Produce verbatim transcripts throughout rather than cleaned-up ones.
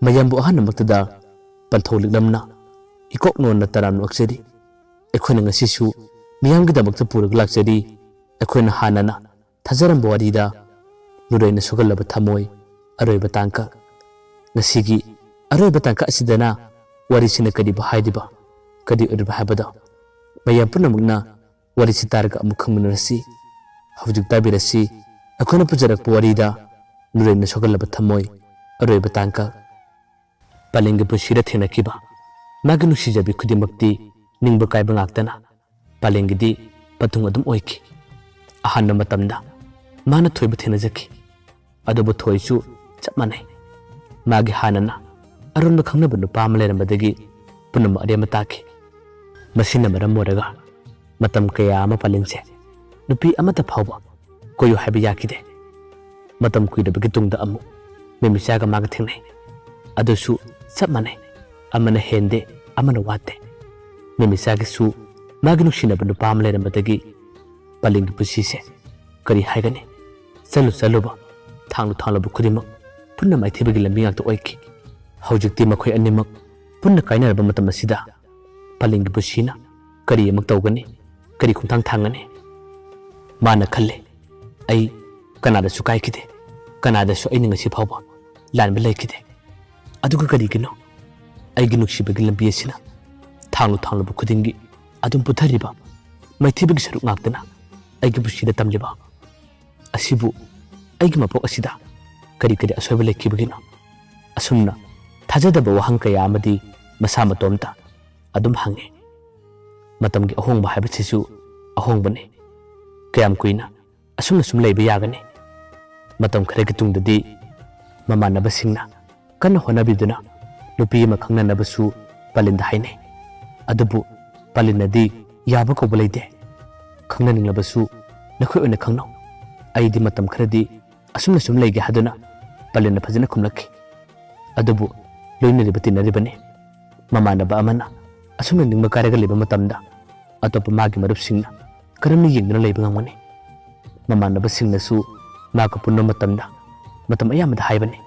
ꯃꯌꯥꯝꯕꯨ ꯑꯍꯥꯟꯕꯃꯛꯇꯗ ꯄꯟꯊꯧ ꯂꯤꯛꯂꯝꯅ ꯏꯀꯣꯛ ꯅꯣꯟꯅ ꯇꯔꯥꯝꯅ ꯑꯣꯛꯆꯔꯤ꯫ ꯑꯩꯈꯣꯏꯅ ꯉꯁꯤꯁꯨ ꯃꯤꯌꯥꯝꯒꯤꯗꯃꯛꯇ ꯄꯨꯔꯒ ꯂꯥꯛꯆꯔꯤ꯫ ꯑꯩꯈꯣꯏꯅ ꯍꯥꯟꯅꯅ ꯊꯥꯖꯔꯝꯕ ꯋꯥꯔꯤꯗ ꯅꯨꯔꯩꯅ ꯁꯣꯛꯍꯜꯂꯕ ꯊꯃꯣꯏ ꯑꯔꯣꯏꯕ ꯇꯥꯡꯀꯛ꯫ ꯉꯁꯤꯒꯤ ꯑꯔꯣꯏꯕ ꯇꯥꯡꯀꯛ ꯑꯁꯤꯗꯅ ꯋꯥꯔꯤꯁꯤꯅ ꯀꯔꯤꯕꯨ ꯍꯥꯏꯔꯤꯕ, ꯀꯔꯤ ꯑꯣꯏꯔꯤꯕ ꯍꯥꯏꯕꯗꯣ ꯃꯌꯥꯝ ꯄꯨꯝꯅꯃꯛꯅ ꯋꯥꯔꯤꯁꯤ ꯇꯥꯔꯒ ꯑꯃꯨꯛ ꯈꯪꯃꯤꯟꯅꯔꯁꯤ꯫ ꯍꯧꯖꯤꯛ ꯇꯥꯕꯤꯔꯁꯤ ꯑꯩꯈꯣꯏꯅ ꯄꯨꯖꯔꯛꯄ ꯋꯥꯔꯤꯗ ꯅꯨꯔꯩꯅ ꯁꯣꯛꯍꯜꯂꯕ ꯊꯃꯣꯏ ꯑꯔꯣꯏꯕ ꯇꯥꯡꯀꯛ꯫ ꯄꯂꯦꯟꯒꯤ ꯄꯨꯟꯁꯤꯗ ꯊꯦꯡꯅꯈꯤꯕ ꯃꯥꯒꯤ ꯅꯨꯡꯁꯤꯖꯕꯤ ꯈꯨꯗꯤꯡꯃꯛꯇꯤ ꯅꯤꯡꯕ ꯀꯥꯏꯕ ꯉꯥꯛꯇꯅ ꯄꯂꯦꯟꯒꯤꯗꯤ ꯄꯟꯊꯨꯡ ꯑꯗꯨꯝ ꯑꯣꯏꯈꯤ꯫ ꯑꯍꯥꯟꯕ ꯃꯇꯝꯗ ꯃꯥꯅ ꯊꯣꯏꯕ ꯊꯦꯡꯅꯖꯈꯤ꯫ ꯑꯗꯨꯕꯨ ꯊꯣꯏꯁꯨ ꯆꯞ ꯃꯥꯟꯅꯩ꯫ ꯃꯥꯒꯤ ꯍꯥꯟꯅꯅ ꯑꯔꯣꯟꯕ ꯈꯪꯅꯕ ꯅꯨꯄꯥ ꯑꯃ ꯂꯩꯔꯝꯕꯗꯒꯤ ꯄꯨꯝꯅꯃꯛ ꯑꯔꯦꯝꯕ ꯇꯥꯈꯤ꯫ ꯃꯁꯤꯅ ꯃꯔꯝ ꯑꯣꯏꯔꯒ ꯃꯇꯝ ꯀꯌꯥ ꯑꯃ ꯄꯂꯦꯟꯁꯦ ꯅꯨꯄꯤ ꯑꯃꯠꯇ ꯐꯥꯎꯕ ꯀꯣꯏꯌꯨ ꯍꯥꯏꯕ ꯌꯥꯈꯤꯗꯦ꯫ ꯃꯇꯝ ꯀꯨꯏꯔꯕꯒꯤ ꯇꯨꯡꯗ ꯑꯃꯨꯛ ꯃꯦꯃꯤꯆꯥꯒ ꯃꯥꯒ ꯊꯦꯡꯅꯩ꯫ ꯑꯗꯨꯁꯨ ꯆꯞ ꯃꯥꯟꯅꯩ, ꯑꯃꯅ ꯍꯦꯟꯗꯦ, ꯑꯃꯅ ꯋꯥꯠꯇꯦ꯫ ꯃꯦꯃꯤꯆꯥꯒꯤꯁꯨ ꯃꯥꯒꯤ ꯅꯨꯡꯁꯤꯅꯕ ꯅꯨꯄꯥ ꯑꯃ ꯂꯩꯔꯝꯕꯗꯒꯤ ꯄꯂꯦꯟꯒꯤ ꯄꯨꯟꯁꯤꯁꯦ ꯀꯔꯤ ꯍꯥꯏꯒꯅꯤ? ꯆꯠꯂꯨ ꯆꯠꯂꯨꯕ, ꯊꯥꯡꯂꯨ ꯊꯥꯡꯂꯨꯕ ꯈꯨꯗꯤꯡꯃꯛ ꯄꯨꯟꯅ ꯃꯥꯏꯊꯤꯕꯒꯤ ꯂꯝꯕꯤ ꯉꯥꯛꯇ ꯑꯣꯏꯈꯤ꯫ ꯍꯧꯖꯤꯛꯇꯤ ꯃꯈꯣꯏ ꯑꯅꯤꯃꯛ ꯄꯨꯟꯅ ꯀꯥꯏꯅꯔꯕ ꯃꯇꯝ ꯑꯁꯤꯗ ꯄꯂꯦꯟꯒꯤ ꯄꯨꯟꯁꯤꯅ ꯀꯔꯤ ꯑꯃꯨꯛ ꯇꯧꯒꯅꯤ? ꯀꯔꯤ ꯈꯣꯡꯊꯥꯡ ꯊꯥꯡꯒꯅꯤ? ꯃꯥꯅ ꯈꯜꯂꯤ, "ꯑꯩ ꯀꯅꯥꯗꯁꯨ ꯀꯥꯏꯈꯤꯗꯦ, ꯀꯅꯥꯗꯁꯨ ꯑꯩꯅ ꯉꯁꯤ ꯐꯥꯎꯕ ꯂꯥꯟꯕ ꯂꯩꯈꯤꯗꯦ꯫ ꯑꯗꯨꯒ ꯀꯔꯤꯒꯤꯅꯣ ꯑꯩꯒꯤ ꯅꯨꯡꯁꯤꯕꯒꯤ ꯂꯝꯕꯤ ꯑꯁꯤꯅ ꯊꯥꯡꯂꯨ ꯊꯥꯡꯂꯨꯕ ꯈꯨꯗꯤꯡꯒꯤ ꯑꯗꯨꯝ ꯄꯨꯊꯔꯤꯕ ꯃꯥꯏꯊꯤꯕꯒꯤ ꯁꯔꯨꯛ ꯉꯥꯛꯇꯅ ꯑꯩꯒꯤ ꯄꯨꯟꯁꯤꯗ ꯇꯝꯂꯤꯕ? ꯑꯁꯤꯕꯨ ꯑꯩꯒꯤ ꯃꯄꯣꯛ ꯑꯁꯤꯗ ꯀꯔꯤ ꯀꯔꯤ ꯑꯁꯣꯏꯕ ꯂꯩꯈꯤꯕꯒꯤꯅꯣ?" ꯑꯁꯨꯝꯅ ꯊꯥꯖꯗꯕ ꯋꯥꯍꯪ ꯀꯌꯥ ꯑꯃꯗꯤ ꯃꯁꯥ ꯃꯇꯣꯝꯇ ꯑꯗꯨꯝ ꯍꯪꯉꯤ꯫ ꯃꯇꯝꯒꯤ ꯑꯍꯣꯡꯕ ꯍꯥꯏꯕꯁꯤꯁꯨ ꯑꯍꯣꯡꯕꯅꯤ꯫ ꯀꯌꯥꯝ ꯀꯨꯏꯅ ꯑꯁꯨꯝꯅ ꯁꯨꯝ ꯂꯩꯕ ꯌꯥꯒꯅꯤ? ꯃꯇꯝ ꯈꯔꯒꯤ ꯇꯨꯡꯗꯗꯤ ꯃꯃꯥꯟꯅꯕꯁꯤꯡꯅ ꯀꯟꯅ ꯍꯣꯠꯅꯕꯤꯗꯨꯅ ꯅꯨꯄꯤ ꯑꯃ ꯈꯪꯅꯅꯕꯁꯨ ꯄꯂꯤꯟꯗ ꯍꯥꯏꯅꯩ꯫ ꯑꯗꯨꯕꯨ ꯄꯂꯤꯟꯅꯗꯤ ꯌꯥꯕ ꯀꯧꯕ ꯂꯩꯇꯦ꯫ "ꯈꯪꯅꯅꯤꯡꯂꯕꯁꯨ ꯅꯈꯣꯏ ꯑꯣꯏꯅ ꯈꯪꯅꯧ꯫ ꯑꯩꯗꯤ ꯃꯇꯝ ꯈꯔꯗꯤ ꯑꯁꯨꯝꯅ ꯁꯨꯝ ꯂꯩꯒꯦ" ꯍꯥꯏꯗꯨꯅ ꯄꯂꯤꯟꯅ ꯐꯖꯅ ꯈꯨꯝꯂꯛꯈꯤ꯫ ꯑꯗꯨꯕꯨ ꯂꯣꯏꯅꯔꯤꯕ ꯇꯤꯟꯅꯔꯤꯕꯅꯤ꯫ ꯃꯃꯥꯟꯅꯕ ꯑꯃꯅ ꯑꯁꯨꯝꯅ ꯅꯤꯡꯕ ꯀꯥꯏꯔꯒ ꯂꯩꯕ ꯃꯇꯝꯗ ꯑꯇꯣꯞꯄ ꯃꯥꯒꯤ ꯃꯔꯨꯞꯁꯤꯡꯅ ꯀꯔꯝꯅ ꯌꯦꯡꯗꯨꯅ ꯂꯩꯕ ꯉꯝꯒꯅꯤ? ꯃꯃꯥꯟꯅꯕꯁꯤꯡꯅꯁꯨ ꯃꯥꯒ ꯄꯨꯟꯕ ꯃꯇꯝꯗ ꯃꯇꯝ ꯑꯌꯥꯝꯕꯗ ꯍꯥꯏꯕꯅꯤ,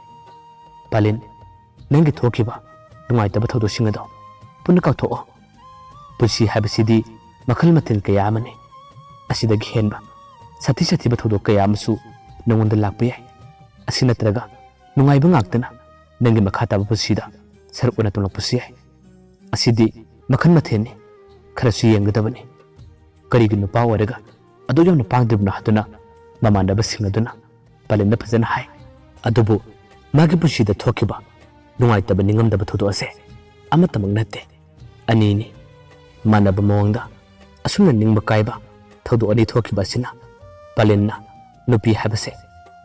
"ꯄꯂꯤꯟ, ꯅꯪꯒꯤ ꯊꯣꯛꯈꯤꯕ ꯅꯨꯡꯉꯥꯏꯇꯕ ꯊꯧꯗꯣꯛꯁꯤꯡ ꯑꯗꯣ ꯄꯨꯟꯅ ꯀꯥꯎꯊꯣꯛꯑꯣ꯫ ꯄꯨꯟꯁꯤ ꯍꯥꯏꯕꯁꯤꯗꯤ ꯃꯈꯜ ꯃꯊꯦꯜ ꯀꯌꯥ ꯑꯃꯅꯤ꯫ ꯑꯁꯤꯗꯒꯤ ꯍꯦꯟꯕ ꯁꯥꯊꯤ ꯁꯥꯊꯤꯕ ꯊꯧꯗꯣꯛ ꯀꯌꯥ ꯑꯃꯁꯨ ꯅꯉꯣꯟꯗ ꯂꯥꯛꯄ ꯌꯥꯏ꯫ ꯑꯁꯤ ꯅꯠꯇ꯭ꯔꯒ ꯅꯨꯡꯉꯥꯏꯕ ꯉꯥꯛꯇꯅ ꯅꯪꯒꯤ ꯃꯈꯥ ꯇꯥꯕ ꯄꯨꯟꯁꯤꯗ ꯁꯔꯨꯛ ꯑꯣꯏꯅ ꯇꯣꯡꯂꯛꯄꯁꯨ ꯌꯥꯏ꯫ ꯑꯁꯤꯗꯤ ꯃꯈꯜ ꯃꯊꯦꯜꯅꯤ꯫ ꯈꯔꯁꯨ ꯌꯦꯡꯒꯗꯕꯅꯤ꯫ ꯀꯔꯤꯒꯤ ꯅꯨꯄꯥ ꯑꯣꯏꯔꯒ ꯑꯗꯨꯛ ꯌꯥꯝꯅ ꯄꯥꯡꯗ꯭ꯔꯤꯕꯅꯣ ꯍꯥꯏꯗꯨꯅ ꯃꯃꯥꯟꯅꯕꯁꯤꯡ ꯑꯗꯨꯅ ꯄꯥꯂꯦꯟꯗ ꯐꯖꯅ ꯍꯥꯏ꯫ ꯑꯗꯨꯕꯨ ꯃꯥꯒꯤ ꯄꯨꯟꯁꯤꯗ ꯊꯣꯛꯈꯤꯕ ꯅꯨꯡꯉꯥꯏꯇꯕ ꯅꯤꯡꯉꯝꯗꯕ ꯊꯧꯗꯣꯛ ꯑꯁꯦ ꯑꯃꯠꯇꯃꯛ ꯅꯠꯇꯦ, ꯑꯅꯤꯅꯤ꯫ ꯃꯥꯟꯅꯕ ꯃꯑꯣꯡꯗ ꯑꯁꯨꯝꯅ ꯅꯤꯡꯕ ꯀꯥꯏꯕ ꯊꯧꯗꯣꯛ ꯑꯅꯤ ꯊꯣꯛꯈꯤꯕ ꯑꯁꯤꯅ ꯄꯥꯂꯦꯟꯅ ꯅꯨꯄꯤ ꯍꯥꯏꯕꯁꯦ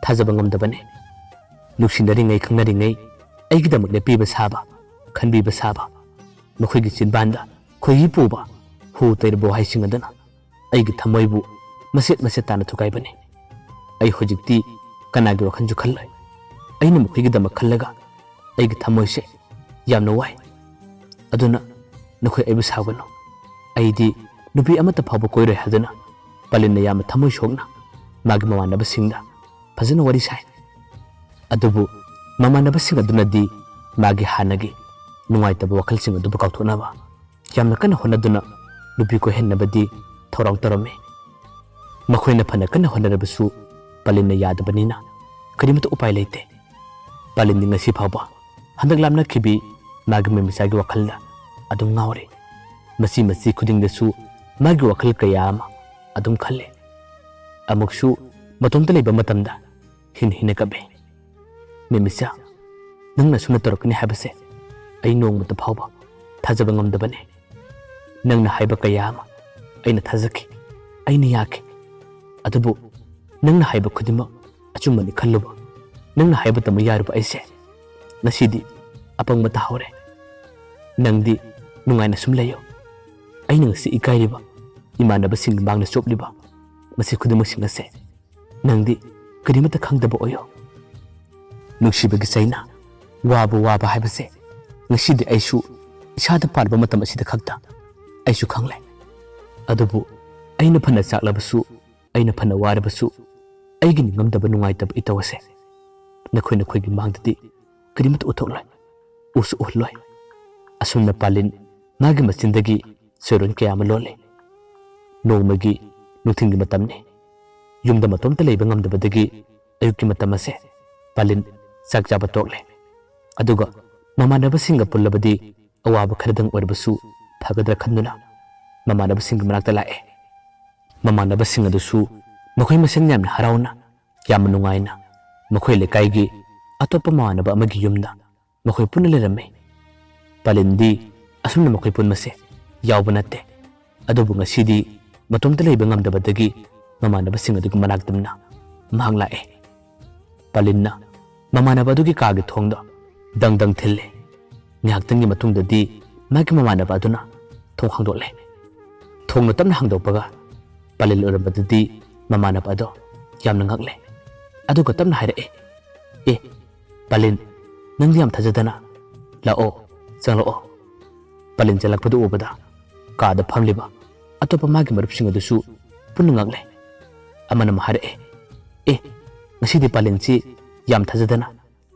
ꯊꯥꯖꯕ ꯉꯝꯗꯕꯅꯤ꯫ ꯅꯨꯡꯁꯤꯅꯔꯤꯉꯩ ꯈꯪꯅꯔꯤꯉꯩ ꯑꯩꯒꯤꯗꯃꯛ ꯂꯦꯞꯄꯤꯕ ꯁꯥꯕ, ꯈꯟꯕꯤꯕ ꯁꯥꯕ, ꯃꯈꯣꯏꯒꯤ ꯆꯤꯟꯕꯥꯟꯗ ꯈꯣꯏꯍꯤ ꯄꯨꯕ, ꯍꯨ ꯇꯩꯔꯕ ꯋꯥꯍꯩꯁꯤꯡ ꯑꯗꯨꯅ ꯑꯩꯒꯤ ꯊꯃꯣꯏꯕꯨ ꯃꯆꯦꯠ ꯃꯆꯦꯠ ꯇꯥꯅ ꯊꯨꯒꯥꯏꯕꯅꯤ꯫ ꯑꯩ ꯍꯧꯖꯤꯛꯇꯤ ꯀꯅꯥꯒꯤ ꯋꯥꯈꯜꯁꯨ ꯈꯜꯂꯣꯏ꯫ ꯑꯩꯅ ꯃꯈꯣꯏꯒꯤꯗꯃꯛ ꯈꯜꯂꯒ ꯑꯩꯒꯤ ꯊꯃꯣꯏꯁꯦ ꯌꯥꯝꯅ ꯋꯥꯏ꯫ ꯑꯗꯨꯅ ꯅꯈꯣꯏ ꯑꯩꯕꯨ ꯁꯥꯎꯒꯅꯨ꯫ ꯑꯩꯗꯤ ꯅꯨꯄꯤ ꯑꯃꯠꯇ ꯐꯥꯎꯕ ꯀꯣꯏꯔꯣꯏ ꯍꯥꯏꯗꯨꯅ ꯄꯥꯂꯦꯟꯅ ꯌꯥꯝꯅ ꯊꯃꯣꯏ ꯁꯣꯛꯅ ꯃꯥꯒꯤ ꯃꯃꯥꯟꯅꯕꯁꯤꯡꯗ ꯐꯖꯅ ꯋꯥꯔꯤ ꯁꯥꯏ꯫ ꯑꯗꯨꯕꯨ ꯃꯃꯥꯟꯅꯕꯁꯤꯡ ꯑꯗꯨꯅꯗꯤ ꯃꯥꯒꯤ ꯍꯥꯟꯅꯒꯤ ꯅꯨꯡꯉꯥꯏꯇꯕ ꯋꯥꯈꯜꯁꯤꯡ ꯑꯗꯨꯕꯨ ꯀꯥꯎꯊꯣꯛꯅꯕ ꯌꯥꯝꯅ ꯀꯟꯅ ꯍꯣꯠꯅꯗꯨꯅ ꯅꯨꯄꯤ ꯀꯣꯏꯍꯟꯅꯕꯗꯤ ꯊꯧꯔꯥꯡ ꯇꯧꯔꯝꯃꯤ꯫ ꯃꯈꯣꯏꯅ ꯐꯅ ꯀꯟꯅ ꯍꯣꯠꯅꯔꯕꯁꯨ ꯄꯥꯂꯦꯟꯅ ꯌꯥꯗꯕꯅꯤꯅ ꯀꯔꯤꯃꯠꯇ ꯎꯄꯥꯏ ꯂꯩꯇꯦ꯫ ꯄꯥꯂꯦꯟꯗꯤ ꯉꯁꯤ ꯐꯥꯎꯕ ꯍꯟꯗꯛ ꯂꯥꯞꯅꯈꯤꯕꯤ ꯃꯥꯒꯤ ꯃꯦꯃꯤꯆꯥꯒꯤ ꯋꯥꯈꯜꯗ ꯑꯗꯨꯝ ꯉꯥꯎꯔꯤ꯫ ꯃꯆꯤ ꯃꯆꯤ ꯈꯨꯗꯤꯡꯗꯁꯨ ꯃꯥꯒꯤ ꯋꯥꯈꯜ ꯀꯌꯥ ꯑꯃ ꯑꯗꯨꯝ ꯈꯜꯂꯤ꯫ ꯑꯃꯨꯛꯁꯨ ꯃꯇꯣꯝꯇ ꯂꯩꯕ ꯃꯇꯝꯗ ꯍꯤꯟ ꯍꯤꯟꯅ ꯀꯞꯄꯤ꯫ "ꯃꯦꯃꯤꯆꯥ, ꯅꯪꯅ ꯑꯁꯨꯝꯅ ꯇꯧꯔꯛꯀꯅꯤ ꯍꯥꯏꯕꯁꯦ ꯑꯩ ꯅꯣꯡꯃꯇ ꯐꯥꯎꯕ ꯊꯥꯖꯕ ꯉꯝꯗꯕꯅꯤ꯫ ꯅꯪꯅ ꯍꯥꯏꯕ ꯀꯌꯥ ꯑꯃ ꯑꯩꯅ ꯊꯥꯖꯈꯤ, ꯑꯩꯅ ꯌꯥꯈꯤ꯫ ꯑꯗꯨꯕꯨ ꯅꯪꯅ ꯍꯥꯏꯕ ꯈꯨꯗꯤꯡꯃꯛ ꯑꯆꯨꯝꯕꯅꯤ ꯈꯜꯂꯨꯕ, ꯅꯪꯅ ꯍꯥꯏꯕ ꯇꯝꯕ ꯌꯥꯔꯨꯕ ꯑꯩꯁꯦ ꯉꯁꯤꯗꯤ ꯑꯄꯪꯕ ꯇꯥꯍꯧꯔꯦ꯫ ꯅꯪꯗꯤ ꯅꯨꯡꯉꯥꯏꯅ ꯁꯨꯝ ꯂꯩꯌꯨ꯫ ꯑꯩꯅ ꯉꯁꯤ ꯏꯀꯥꯏꯔꯤꯕ, ꯏꯃꯥꯟꯅꯕꯁꯤꯡꯒꯤ ꯃꯥꯡꯗ ꯆꯣꯞꯂꯤꯕ ꯃꯁꯤ ꯈꯨꯗꯤꯡꯃꯛꯁꯤꯡ ꯑꯁꯦ ꯅꯪꯗꯤ ꯀꯔꯤꯃꯠꯇ ꯈꯪꯗꯕ ꯑꯣꯏꯌꯣ꯫ ꯅꯨꯡꯁꯤꯕꯒꯤ ꯆꯩꯅ ꯋꯥꯕ ꯋꯥꯕ ꯍꯥꯏꯕꯁꯦ ꯉꯁꯤꯗꯤ ꯑꯩꯁꯨ ꯏꯁꯥꯗ ꯄꯥꯟꯕ ꯃꯇꯝ ꯑꯁꯤꯗ ꯈꯛꯇ ꯑꯩꯁꯨ ꯈꯪꯂꯦ꯫ ꯑꯗꯨꯕꯨ ꯑꯩꯅ ꯐꯅ ꯆꯥꯛꯂꯕꯁꯨ, ꯑꯩꯅ ꯐꯅ ꯋꯥꯔꯕꯁꯨ, ꯑꯩꯒꯤ ꯅꯤꯡꯉꯝꯗꯕ ꯅꯨꯡꯉꯥꯏꯇꯕ ꯏꯇꯧ ꯑꯁꯦ ꯅꯈꯣꯏ ꯅꯈꯣꯏꯒꯤ ꯃꯥꯡꯗꯗꯤ ꯀꯔꯤꯃꯠꯇ ꯎꯠꯊꯣꯛꯂꯣꯏ꯫ ꯎꯁꯨ ꯎꯍꯜꯂꯣꯏ꯫ ꯑꯁꯨꯝꯅ ꯄꯥꯂꯤꯟ ꯃꯥꯒꯤ ꯃꯆꯤꯟꯗꯒꯤ ꯆꯣꯏꯔꯣꯟ ꯀꯌꯥ ꯑꯃ ꯂꯣꯜꯂꯤ꯫ ꯅꯣꯡꯃꯒꯤ ꯅꯨꯡꯊꯤꯜꯒꯤ ꯃꯇꯝꯅꯤ꯫ ꯌꯨꯝꯗ ꯃꯇꯣꯝꯇ ꯂꯩꯕ ꯉꯝꯗꯕꯗꯒꯤ ꯑꯌꯨꯛꯀꯤ ꯃꯇꯝ ꯑꯁꯦ ꯄꯥꯂꯤꯟ ꯆꯥꯛ ꯆꯥꯕ ꯇꯣꯛꯂꯦ꯫ ꯑꯗꯨꯒ ꯃꯃꯥꯟꯅꯕꯁꯤꯡꯒ ꯄꯨꯜꯂꯕꯗꯤ ꯑꯋꯥꯕ ꯈꯔꯗꯪ ꯑꯣꯏꯔꯕꯁꯨ ꯐꯒꯗ꯭ꯔꯥ ꯈꯟꯗꯨꯅ ꯃꯃꯥꯟꯅꯕꯁꯤꯡꯒꯤ ꯃꯅꯥꯛꯇ ꯂꯥꯛꯑꯦ꯫ ꯃꯃꯥꯟꯅꯕꯁꯤꯡ ꯑꯗꯨꯁꯨ ꯃꯈꯣꯏ ꯃꯁꯦꯟ ꯌꯥꯝꯅ ꯍꯔꯥꯎꯅ, ꯌꯥꯝꯅ ꯅꯨꯡꯉꯥꯏꯅ ꯃꯈꯣꯏ ꯂꯩꯀꯥꯏꯒꯤ ꯑꯇꯣꯞꯄ ꯃꯃꯥꯟꯅꯕ ꯑꯃꯒꯤ ꯌꯨꯝꯗ ꯃꯈꯣꯏ ꯄꯨꯟꯅ ꯂꯩꯔꯝꯃꯤ꯫ ꯄꯥꯂꯤꯟꯗꯤ ꯑꯁꯨꯝꯅ ꯃꯈꯣꯏ ꯄꯨꯟꯕꯁꯦ ꯌꯥꯎꯕ ꯅꯠꯇꯦ꯫ ꯑꯗꯨꯕꯨ ꯉꯁꯤꯗꯤ ꯃꯇꯣꯝꯇ ꯂꯩꯕ ꯉꯝꯗꯕꯗꯒꯤ ꯃꯃꯥꯟꯅꯕꯁꯤꯡ ꯑꯗꯨꯒꯤ ꯃꯅꯥꯛꯇ ꯃꯨꯟꯅ ꯃꯍꯥꯛ ꯂꯥꯛꯑꯦ꯫ ꯄꯥꯂꯤꯟꯅ ꯃꯃꯥꯟꯅꯕ ꯑꯗꯨꯒꯤ ꯀꯥꯒꯤ ꯊꯣꯡꯗꯣ ꯗꯪ ꯗꯪ ꯊꯤꯜꯂꯦ꯫ ꯉꯥꯏꯍꯥꯛꯇꯪꯒꯤ ꯃꯇꯨꯡꯗꯗꯤ ꯃꯥꯒꯤ ꯃꯃꯥꯟꯅꯕ ꯑꯗꯨꯅ ꯊꯣꯡ ꯍꯥꯡꯗꯣꯛꯂꯦ꯫ ꯊꯣꯡꯅ ꯇꯞꯅ ꯍꯥꯡꯗꯣꯛꯄꯒ ꯄꯥꯂꯤꯟ ꯎꯔꯝꯕꯗꯨꯗꯤ ꯃꯃꯥꯟꯅꯕ ꯑꯗꯣ ꯌꯥꯝꯅ ꯉꯛꯂꯦ꯫ ꯑꯗꯨꯒ ꯇꯞꯅ ꯍꯥꯏꯔꯛꯑꯦ, "ꯑꯦ, ꯄꯥꯂꯤꯟ, ꯅꯪꯗꯤ ꯌꯥꯝ ꯊꯥꯖꯗꯅ꯫ ꯂꯥꯛꯑꯣ, ꯆꯪꯂꯛꯑꯣ꯫" ꯄꯥꯂꯤꯟ ꯆꯪꯂꯛꯄꯗꯨ ꯎꯕꯗ ꯀꯥꯗ ꯐꯝꯂꯤꯕ ꯑꯇꯣꯞꯄ ꯃꯥꯒꯤ ꯃꯔꯨꯞꯁꯤꯡ ꯑꯗꯨꯁꯨ ꯄꯨꯟꯅ ꯉꯛꯂꯦ꯫ ꯑꯃꯅ ꯑꯃ ꯍꯥꯏꯔꯛꯑꯦ, "ꯑꯦ, ꯉꯁꯤꯗꯤ ꯄꯥꯂꯤꯟꯁꯤ ꯌꯥꯝ ꯊꯥꯖꯗꯅ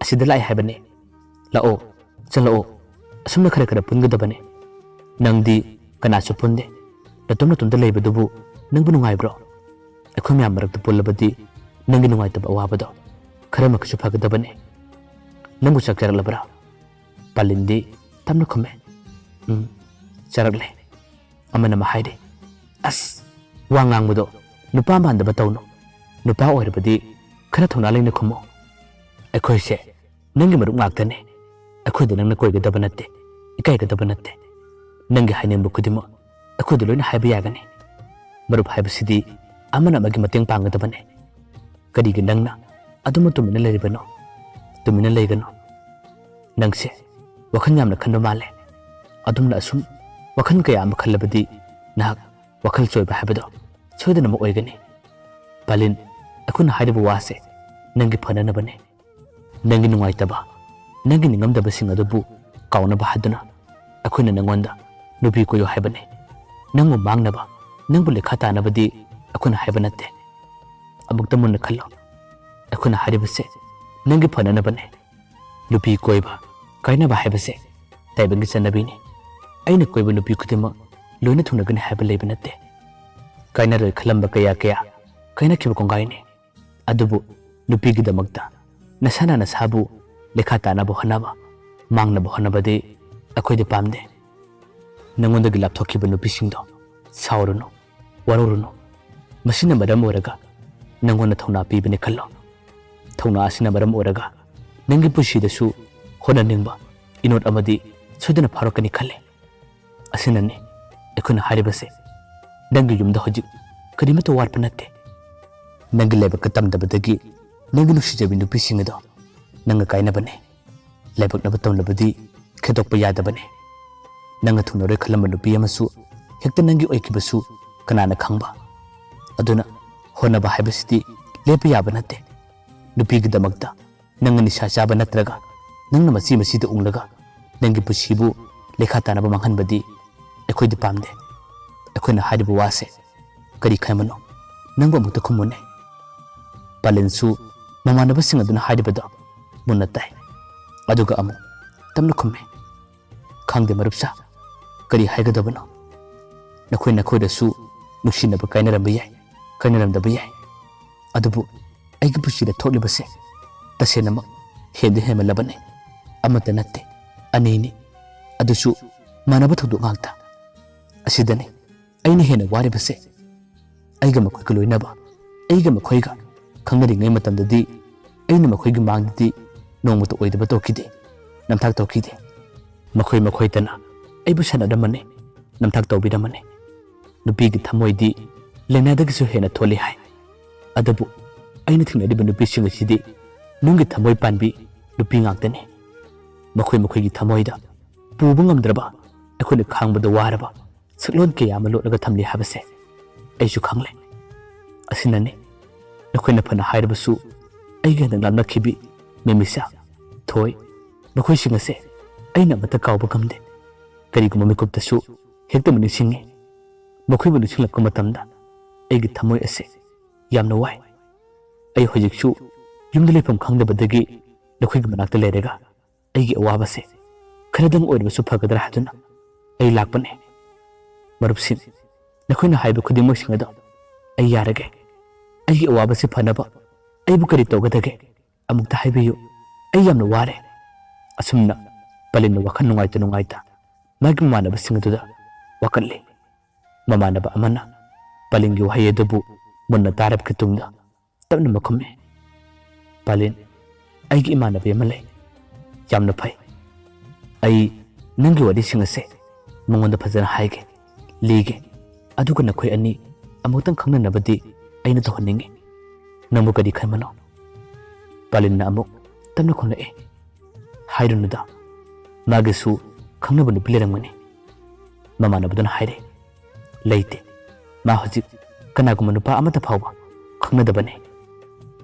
ꯑꯁꯤꯗ ꯂꯥꯛꯑꯦ ꯍꯥꯏꯕꯅꯦ꯫ ꯂꯥꯛꯑꯣ, ꯆꯪꯂꯛꯑꯣ꯫ ꯑꯁꯨꯝꯅ ꯈꯔ ꯈꯔ ꯄꯨꯟꯒꯗꯕꯅꯦ꯫ ꯅꯪꯗꯤ ꯀꯅꯥꯁꯨ ꯄꯨꯟꯗꯦ꯫ ꯅꯇꯣꯝ ꯅꯇꯣꯝꯇ ꯂꯩꯕꯗꯨꯕꯨ ꯅꯪꯕꯨ ꯅꯨꯡꯉꯥꯏꯕ꯭ꯔꯣ? ꯑꯩꯈꯣꯏ ꯃꯌꯥꯝ ꯃꯔꯛꯇ ꯄꯨꯜꯂꯕꯗꯤ ꯅꯪꯒꯤ ꯅꯨꯡꯉꯥꯏꯇꯕ ꯑꯋꯥꯕꯗꯣ ꯈꯔ ꯃꯈꯩꯁꯨ ꯐꯒꯗꯕꯅꯦ꯫ ꯅꯪꯕꯨ ꯆꯥꯛ ꯆꯥꯔꯛꯂꯕ꯭ꯔꯥ?" ꯄꯥꯂꯤꯟꯗꯤ ꯇꯞꯅ ꯈꯨꯝꯃꯦ, "ꯎꯝ, ꯆꯥꯔꯛꯂꯦ꯫" ꯑꯃꯅ ꯑꯃ ꯍꯥꯏꯔꯤ, "ꯑꯁ, ꯋꯥ ꯉꯥꯡꯕꯗꯣ ꯅꯨꯄꯥ ꯃꯥꯟꯗꯕ ꯇꯧꯅꯨ꯫ ꯅꯨꯄꯥ ꯑꯣꯏꯔꯕꯗꯤ ꯈꯔ ꯊꯧꯅꯥ ꯂꯩꯅ ꯈꯨꯝꯃꯣ꯫ ꯑꯩꯈꯣꯏꯁꯦ ꯅꯪꯒꯤ ꯃꯔꯨꯞ ꯉꯥꯛꯇꯅꯦ꯫ ꯑꯩꯈꯣꯏꯗ ꯅꯪꯅ ꯀꯣꯏꯒꯗꯕ ꯅꯠꯇꯦ, ꯏꯀꯥꯏꯒꯗꯕ ꯅꯠꯇꯦ꯫ ꯅꯪꯒꯤ ꯍꯥꯏꯅꯤꯡꯕ ꯈꯨꯗꯤꯡꯃꯛ ꯑꯩꯈꯣꯏꯗ ꯂꯣꯏꯅ ꯍꯥꯏꯕ ꯌꯥꯒꯅꯤ꯫ ꯃꯔꯨꯞ ꯍꯥꯏꯕꯁꯤꯗꯤ ꯑꯃꯅ ꯑꯃꯒꯤ ꯃꯇꯦꯡ ꯄꯥꯡꯒꯗꯕꯅꯦ꯫ ꯀꯔꯤꯒꯤ ꯅꯪꯅ ꯑꯗꯨꯃꯛ ꯇꯨꯃꯤꯟꯅ ꯂꯩꯔꯤꯕꯅꯣ? ꯇꯨꯃꯤꯟꯅ ꯂꯩꯒꯅꯨ꯫ ꯅꯪꯁꯦ ꯋꯥꯈꯜ ꯌꯥꯝꯅ ꯈꯟꯕ ꯃꯥꯜꯂꯦ꯫ ꯑꯗꯨꯝꯅ ꯑꯁꯨꯝ ꯋꯥꯈꯜ ꯀꯌꯥ ꯑꯃ ꯈꯜꯂꯕꯗꯤ ꯅꯍꯥꯛ ꯋꯥꯈꯜ ꯆꯣꯏꯕ ꯍꯥꯏꯕꯗꯣ ꯁꯣꯏꯗꯅꯃꯛ ꯑꯣꯏꯒꯅꯤ꯫ ꯄꯥꯂꯤꯟ, ꯑꯩꯈꯣꯏꯅ ꯍꯥꯏꯔꯤꯕ ꯋꯥꯁꯦ ꯅꯪꯒꯤ ꯐꯅꯅꯕꯅꯦ꯫ ꯅꯪꯒꯤ ꯅꯨꯡꯉꯥꯏꯇꯕ, ꯅꯪꯒꯤ ꯅꯤꯡꯉꯝꯗꯕꯁꯤꯡ ꯑꯗꯨꯕꯨ ꯀꯥꯎꯅꯕ ꯍꯥꯏꯗꯨꯅ ꯑꯩꯈꯣꯏꯅ ꯅꯪꯉꯣꯟꯗ ꯅꯨꯄꯤ ꯀꯣꯏꯌꯨ ꯍꯥꯏꯕꯅꯦ꯫ ꯅꯪꯕꯨ ꯃꯥꯡꯅꯕ, ꯅꯪꯕꯨ ꯂꯩꯈꯥ ꯇꯥꯅꯕꯗꯤ ꯑꯩꯈꯣꯏꯅ ꯍꯥꯏꯕ ꯅꯠꯇꯦ꯫ ꯑꯃꯨꯛꯇ ꯃꯨꯟꯅ ꯈꯜꯂꯣ꯫ ꯑꯩꯈꯣꯏꯅ ꯍꯥꯏꯔꯤꯕꯁꯦ ꯅꯪꯒꯤ ꯐꯅꯅꯕꯅꯦ꯫ ꯅꯨꯄꯤ ꯀꯣꯏꯕ, ꯀꯥꯏꯅꯕ ꯍꯥꯏꯕꯁꯦ ꯇꯥꯏꯕꯪꯒꯤ ꯆꯠꯅꯕꯤꯅꯤ꯫ ꯑꯩꯅ ꯀꯣꯏꯕ ꯅꯨꯄꯤ ꯈꯨꯗꯤꯡꯃꯛ ꯂꯣꯏꯅ ꯊꯨꯡꯅꯒꯅꯤ ꯍꯥꯏꯕ ꯂꯩꯕ ꯅꯠꯇꯦ꯫ ꯀꯥꯏꯅꯔꯣꯏ ꯈꯜꯂꯝꯕ ꯀꯌꯥ ꯀꯌꯥ ꯀꯥꯏꯅꯈꯤꯕ ꯀꯣꯡꯒꯥꯏꯅꯤ꯫ ꯑꯗꯨꯕꯨ ꯅꯨꯄꯤꯒꯤꯗꯃꯛꯇ ꯅꯁꯥꯅ ꯅꯁꯥꯕꯨ ꯂꯩꯈꯥ ꯇꯥꯅꯕ ꯍꯣꯠꯅꯕ, ꯃꯥꯡꯅꯕ ꯍꯣꯠꯅꯕꯗꯤ ꯑꯩꯈꯣꯏꯗꯤ ꯄꯥꯝꯗꯦ꯫ ꯅꯉꯣꯟꯗꯒꯤ ꯂꯥꯞꯊꯣꯛꯈꯤꯕ ꯅꯨꯄꯤꯁꯤꯡꯗꯣ ꯁꯥꯎꯔꯨꯅꯨ, ꯋꯥꯔꯧꯔꯨꯅꯨ꯫ ꯃꯁꯤꯅ ꯃꯔꯝ ꯑꯣꯏꯔꯒ ꯅꯉꯣꯟꯗ ꯊꯧꯅꯥ ꯄꯤꯕꯅꯤ ꯈꯜꯂꯣ꯫ ꯊꯧꯅꯥ ꯑꯁꯤꯅ ꯃꯔꯝ ꯑꯣꯏꯔꯒ ꯅꯪꯒꯤ ꯄꯨꯟꯁꯤꯗꯁꯨ ꯍꯣꯠꯅꯅꯤꯡꯕ ꯏꯅꯣꯠ ꯑꯃꯗꯤ ꯁꯣꯏꯗꯅ ꯐꯥꯎꯔꯛꯀꯅꯤ ꯈꯜꯂꯤ꯫ ꯑꯁꯤꯅꯅꯤ ꯑꯩꯈꯣꯏꯅ ꯍꯥꯏꯔꯤꯕꯁꯦ꯫ ꯅꯪꯒꯤ ꯌꯨꯝꯗ ꯍꯧꯖꯤꯛ ꯀꯔꯤꯃꯠꯇ ꯋꯥꯠꯄ ꯅꯠꯇꯦ꯫ ꯅꯪꯒꯤ ꯂꯥꯏꯕꯛꯀ ꯇꯝꯗꯕꯗꯒꯤ ꯅꯪꯒꯤ ꯅꯨꯡꯁꯤꯖꯕꯤ ꯅꯨꯄꯤꯁꯤꯡ ꯑꯗꯣ ꯅꯪꯒ ꯀꯥꯏꯅꯕꯅꯦ꯫ ꯂꯥꯏꯕꯛꯅꯕ ꯇꯝꯂꯕꯗꯤ ꯈꯦꯠꯇꯣꯛꯄ ꯌꯥꯗꯕꯅꯦ꯫ ꯅꯪꯅ ꯊꯨꯡꯅꯔꯣꯏ ꯈꯜꯂꯝꯕ ꯅꯨꯄꯤ ꯑꯃꯁꯨ ꯍꯦꯛꯇ ꯅꯪꯒꯤ ꯑꯣꯏꯈꯤꯕꯁꯨ ꯀꯅꯥꯅ ꯈꯪꯕ? ꯑꯗꯨꯅ ꯍꯣꯠꯅꯕ ꯍꯥꯏꯕꯁꯤꯗꯤ ꯂꯦꯞꯄ ꯌꯥꯕ ꯅꯠꯇꯦ꯫ ꯅꯨꯄꯤꯒꯤꯗꯃꯛꯇ ꯅꯪꯅ ꯅꯤꯁꯥ ꯆꯥꯕ ꯅꯠꯇ꯭ꯔꯒ ꯅꯪꯅ ꯃꯆꯤ ꯃꯆꯤꯗ ꯎꯡꯂꯒ ꯅꯪꯒꯤ ꯄꯨꯟꯁꯤꯕꯨ ꯂꯩꯈꯥ ꯇꯥꯅꯕ ꯃꯥꯡꯍꯟꯕꯗꯤ ꯑꯩꯈꯣꯏꯗꯤ ꯄꯥꯝꯗꯦ꯫ ꯑꯩꯈꯣꯏꯅ ꯍꯥꯏꯔꯤꯕ ꯋꯥꯁꯦ ꯀꯔꯤ ꯈꯟꯕꯅꯣ? ꯅꯪꯕꯨ ꯑꯃꯨꯛꯇ ꯈꯨꯝꯃꯨꯅꯦ꯫ ꯄꯥꯂꯦꯟꯁꯨ ꯃꯃꯥꯟꯅꯕꯁꯤꯡ ꯑꯗꯨꯅ ꯍꯥꯏꯔꯤꯕꯗꯣ ꯃꯨꯟꯅ ꯇꯥꯏ꯫ ꯑꯗꯨꯒ ꯑꯃꯨꯛ ꯇꯞꯅ ꯈꯨꯝꯃꯤ꯫ ꯈꯪꯗꯦ ꯃꯔꯨꯞꯁꯥ, ꯀꯔꯤ ꯍꯥꯏꯒꯗꯕꯅꯣ? ꯅꯈꯣꯏ ꯅꯈꯣꯏꯗꯁꯨ ꯅꯨꯡꯁꯤꯅꯕ ꯀꯥꯏꯅꯔꯝꯕ ꯌꯥꯏ, ꯀꯥꯏꯅꯔꯝꯗꯕ ꯌꯥꯏ꯫ ꯑꯗꯨꯕꯨ ꯑꯩꯒꯤ ꯄꯨꯟꯁꯤꯗ ꯊꯣꯛꯂꯤꯕꯁꯦ ꯇꯁꯦꯡꯅꯃꯛ ꯍꯦꯟꯗꯤ ꯍꯦꯟꯃꯜꯂꯕꯅꯤ꯫ ꯑꯃꯠꯇ ꯅꯠꯇꯦ, ꯑꯅꯤꯅꯤ꯫ ꯑꯗꯨꯁꯨ ꯃꯥꯟꯅꯕ ꯊꯧꯗꯣꯛ ꯉꯥꯛꯇ꯫ ꯑꯁꯤꯗꯅꯤ ꯑꯩꯅ ꯍꯦꯟꯅ ꯋꯥꯔꯤꯕꯁꯦ꯫ ꯑꯩꯒ ꯃꯈꯣꯏꯒ ꯂꯣꯏꯅꯕ, ꯑꯩꯒ ꯃꯈꯣꯏꯒ ꯈꯪꯅꯔꯤꯉꯩ ꯃꯇꯝꯗꯗꯤ ꯑꯩꯅ ꯃꯈꯣꯏꯒꯤ ꯃꯥꯡꯗꯗꯤ ꯅꯣꯡꯃꯇ ꯑꯣꯏꯗꯕ ꯇꯧꯈꯤꯗꯦ, ꯅꯝꯊꯥꯛ ꯇꯧꯈꯤꯗꯦ꯫ ꯃꯈꯣꯏ ꯃꯈꯣꯏꯇꯅ ꯑꯩꯕꯨ ꯁꯦꯟꯅꯔꯝꯃꯅꯤ, ꯅꯝꯊꯥꯛ ꯇꯧꯕꯤꯔꯝꯃꯅꯤ꯫ ꯅꯨꯄꯤꯒꯤ ꯊꯃꯣꯏꯗꯤ ꯂꯥꯏꯅꯥꯗꯒꯤꯁꯨ ꯍꯦꯟꯅ ꯊꯣꯜꯂꯤ ꯍꯥꯏ꯫ ꯑꯗꯨꯕꯨ ꯑꯩꯅ ꯊꯦꯡꯅꯔꯤꯕ ꯅꯨꯄꯤꯁꯤꯡ ꯑꯁꯤꯗꯤ ꯅꯨꯡꯒꯤ ꯊꯃꯣꯏ ꯄꯥꯟꯕꯤ ꯅꯨꯄꯤ ꯉꯥꯛꯇꯅꯤ꯫ ꯃꯈꯣꯏ ꯃꯈꯣꯏꯒꯤ ꯊꯃꯣꯏꯗ ꯄꯨꯕ ꯉꯝꯗ꯭ꯔꯕ, ꯑꯩꯈꯣꯏꯅ ꯈꯥꯡꯕꯗ ꯋꯥꯔꯕ ꯁꯛꯂꯣꯟ ꯀꯌꯥ ꯑꯃ ꯂꯣꯠꯂꯒ ꯊꯝꯂꯤ ꯍꯥꯏꯕꯁꯦ ꯑꯩꯁꯨ ꯈꯪꯂꯦ꯫ ꯑꯁꯤꯅꯅꯤ ꯅꯈꯣꯏꯅ ꯐꯅ ꯍꯥꯏꯔꯕꯁꯨ ꯑꯩꯒ ꯍꯟꯗꯛ ꯂꯥꯞꯅꯈꯤꯕꯤ ꯃꯦꯃꯤꯁꯥ, ꯊꯣꯏ, ꯃꯈꯣꯏꯁꯤꯡ ꯑꯁꯦ ꯑꯩꯅ ꯑꯃꯠꯇ ꯀꯥꯎꯕ ꯉꯝꯗꯦ꯫ ꯀꯔꯤꯒꯨꯝꯕ ꯃꯤꯀꯨꯞꯇꯁꯨ ꯍꯦꯛꯇꯃꯛ ꯅꯤꯡꯁꯤꯡꯉꯤ꯫ ꯃꯈꯣꯏꯕꯨ ꯅꯤꯡꯁꯤꯡꯂꯛꯄ ꯃꯇꯝꯗ ꯑꯩꯒꯤ ꯊꯃꯣꯏ ꯑꯁꯦ ꯌꯥꯝꯅ ꯋꯥꯏ꯫ ꯑꯩ ꯍꯧꯖꯤꯛꯁꯨ ꯌꯨꯝꯗ ꯂꯩꯐꯝ ꯈꯪꯗꯕꯗꯒꯤ ꯅꯈꯣꯏꯒꯤ ꯃꯅꯥꯛꯇ ꯂꯩꯔꯒ ꯑꯩꯒꯤ ꯑꯋꯥꯕꯁꯦ ꯈꯔꯗꯪ ꯑꯣꯏꯔꯕꯁꯨ ꯐꯒꯗ꯭ꯔꯥ ꯍꯥꯏꯗꯨꯅ ꯑꯩ ꯂꯥꯛꯄꯅꯦ꯫ ꯃꯔꯨꯞꯁꯤꯡ, ꯅꯈꯣꯏꯅ ꯍꯥꯏꯕ ꯈꯨꯗꯤꯡꯃꯛꯁꯤꯡ ꯑꯗꯣ ꯑꯩ ꯌꯥꯔꯒꯦ꯫ ꯑꯩꯒꯤ ꯑꯋꯥꯕꯁꯤ ꯐꯅꯕ ꯑꯩꯕꯨ ꯀꯔꯤ ꯇꯧꯒꯗꯒꯦ? ꯑꯃꯨꯛꯇ ꯍꯥꯏꯕꯤꯌꯨ꯫ ꯑꯩ ꯌꯥꯝꯅ ꯋꯥꯔꯦ꯫" ꯑꯁꯨꯝꯅ ꯄꯂꯤꯟꯅ ꯋꯥꯈꯜ ꯅꯨꯡꯉꯥꯏꯇ ꯅꯨꯡꯉꯥꯏꯇ ꯃꯥꯒꯤ ꯃꯃꯥꯟꯅꯕꯁꯤꯡ ꯑꯗꯨꯗ ꯋꯥꯀꯠꯂꯤ꯫ ꯃꯃꯥꯟꯅꯕ ꯑꯃꯅ ꯄꯂꯤꯟꯒꯤ ꯋꯥꯍꯩ ꯑꯗꯨꯕꯨ ꯃꯨꯟꯅ ꯇꯥꯔꯕꯒꯤ ꯇꯨꯡꯗ ꯇꯞꯅ ꯃꯈꯨꯝꯃꯤ꯫ "ꯄꯂꯤꯟ, ꯑꯩꯒꯤ ꯏꯃꯥꯟꯅꯕꯤ ꯑꯃ ꯂꯩ꯫ ꯌꯥꯝꯅ ꯐꯩ꯫ ꯑꯩ ꯅꯪꯒꯤ ꯋꯥꯔꯤꯁꯤꯡ ꯑꯁꯦ ꯃꯉꯣꯟꯗ ꯐꯖꯅ ꯍꯥꯏꯒꯦ, ꯂꯤꯒꯦ꯫ ꯑꯗꯨꯒ ꯅꯈꯣꯏ ꯑꯅꯤ ꯑꯃꯨꯛꯇꯪ ꯈꯪꯅꯅꯕꯗꯤ ꯑꯩꯅ ꯇꯧꯍꯟꯅꯤꯡꯉꯤ꯫ ꯅꯪꯕꯨ ꯀꯔꯤ ꯈꯟꯕꯅꯣ?" ꯄꯂꯤꯟꯅ ꯑꯃꯨꯛ ꯇꯞꯅ ꯈꯨꯝꯂꯛꯏ꯫ "ꯍꯥꯏꯔꯨꯅꯨꯗ, ꯃꯥꯒꯤꯁꯨ ꯈꯪꯅꯕ ꯅꯨꯄꯤ ꯂꯩꯔꯝꯒꯅꯤ꯫" ꯃꯃꯥꯟꯅꯕꯗꯨꯅ ꯍꯥꯏꯔꯦ꯫ "ꯂꯩꯇꯦ꯫ ꯃꯥ ꯍꯧꯖꯤꯛ ꯀꯅꯥꯒꯨꯝꯕ ꯅꯨꯄꯥ ꯑꯃꯠꯇ ꯐꯥꯎꯕ ꯈꯪꯅꯗꯕꯅꯤ꯫"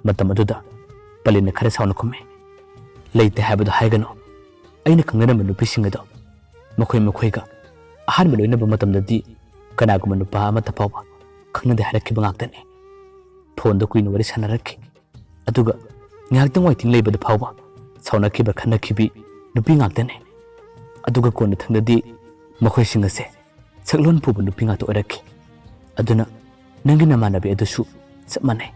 ꯃꯇꯝ ꯑꯗꯨꯗ ꯄꯂꯤꯟꯅ ꯈꯔ ꯁꯥꯎꯅ ꯈꯨꯝꯃꯤ꯫ "ꯂꯩꯇꯦ ꯍꯥꯏꯕꯗꯨ ꯍꯥꯏꯒꯅꯨ꯫ ꯑꯩꯅ ꯈꯪꯅꯔꯝꯕ ꯅꯨꯄꯤꯁꯤꯡ ꯑꯗꯣ ꯃꯈꯣꯏ ꯃꯈꯣꯏꯒ ꯑꯍꯥꯟꯕ ꯂꯣꯏꯅꯕ ꯃꯇꯝꯗꯗꯤ ꯀꯅꯥꯒꯨꯝꯕ ꯅꯨꯄꯥ ꯑꯃꯠꯇ ꯐꯥꯎꯕ ꯈꯪꯅꯗꯦ ꯍꯥꯏꯔꯛꯈꯤꯕ ꯉꯥꯛꯇꯅꯤ꯫ ꯐꯣꯟꯗ ꯀꯨꯏꯅ ꯋꯥꯔꯤ ꯁꯥꯟꯅꯔꯛꯈꯤ꯫ ꯑꯗꯨꯒ ꯉꯥꯏꯍꯥꯛꯇꯪ ꯋꯥꯏꯊꯤꯡ ꯂꯩꯕꯗ ꯐꯥꯎꯕ ꯁꯥꯎꯅꯈꯤꯕ ꯈꯠꯅꯈꯤꯕꯤ ꯅꯨꯄꯤ ꯉꯥꯛꯇꯅꯤ꯫ ꯑꯗꯨꯒ ꯀꯣꯟꯅꯊꯪꯗꯗꯤ ꯃꯈꯣꯏꯁꯤꯡ ꯑꯁꯦ ꯁꯛꯂꯣꯟ ꯄꯨꯕ ꯅꯨꯄꯤ ꯉꯥꯛꯇ ꯑꯣꯏꯔꯛꯈꯤ꯫ ꯑꯗꯨꯅ ꯅꯪꯒꯤ ꯅꯃꯥꯟꯅꯕꯤ ꯑꯗꯨꯁꯨ ꯆꯞ ꯃꯥꯟꯅꯩ꯫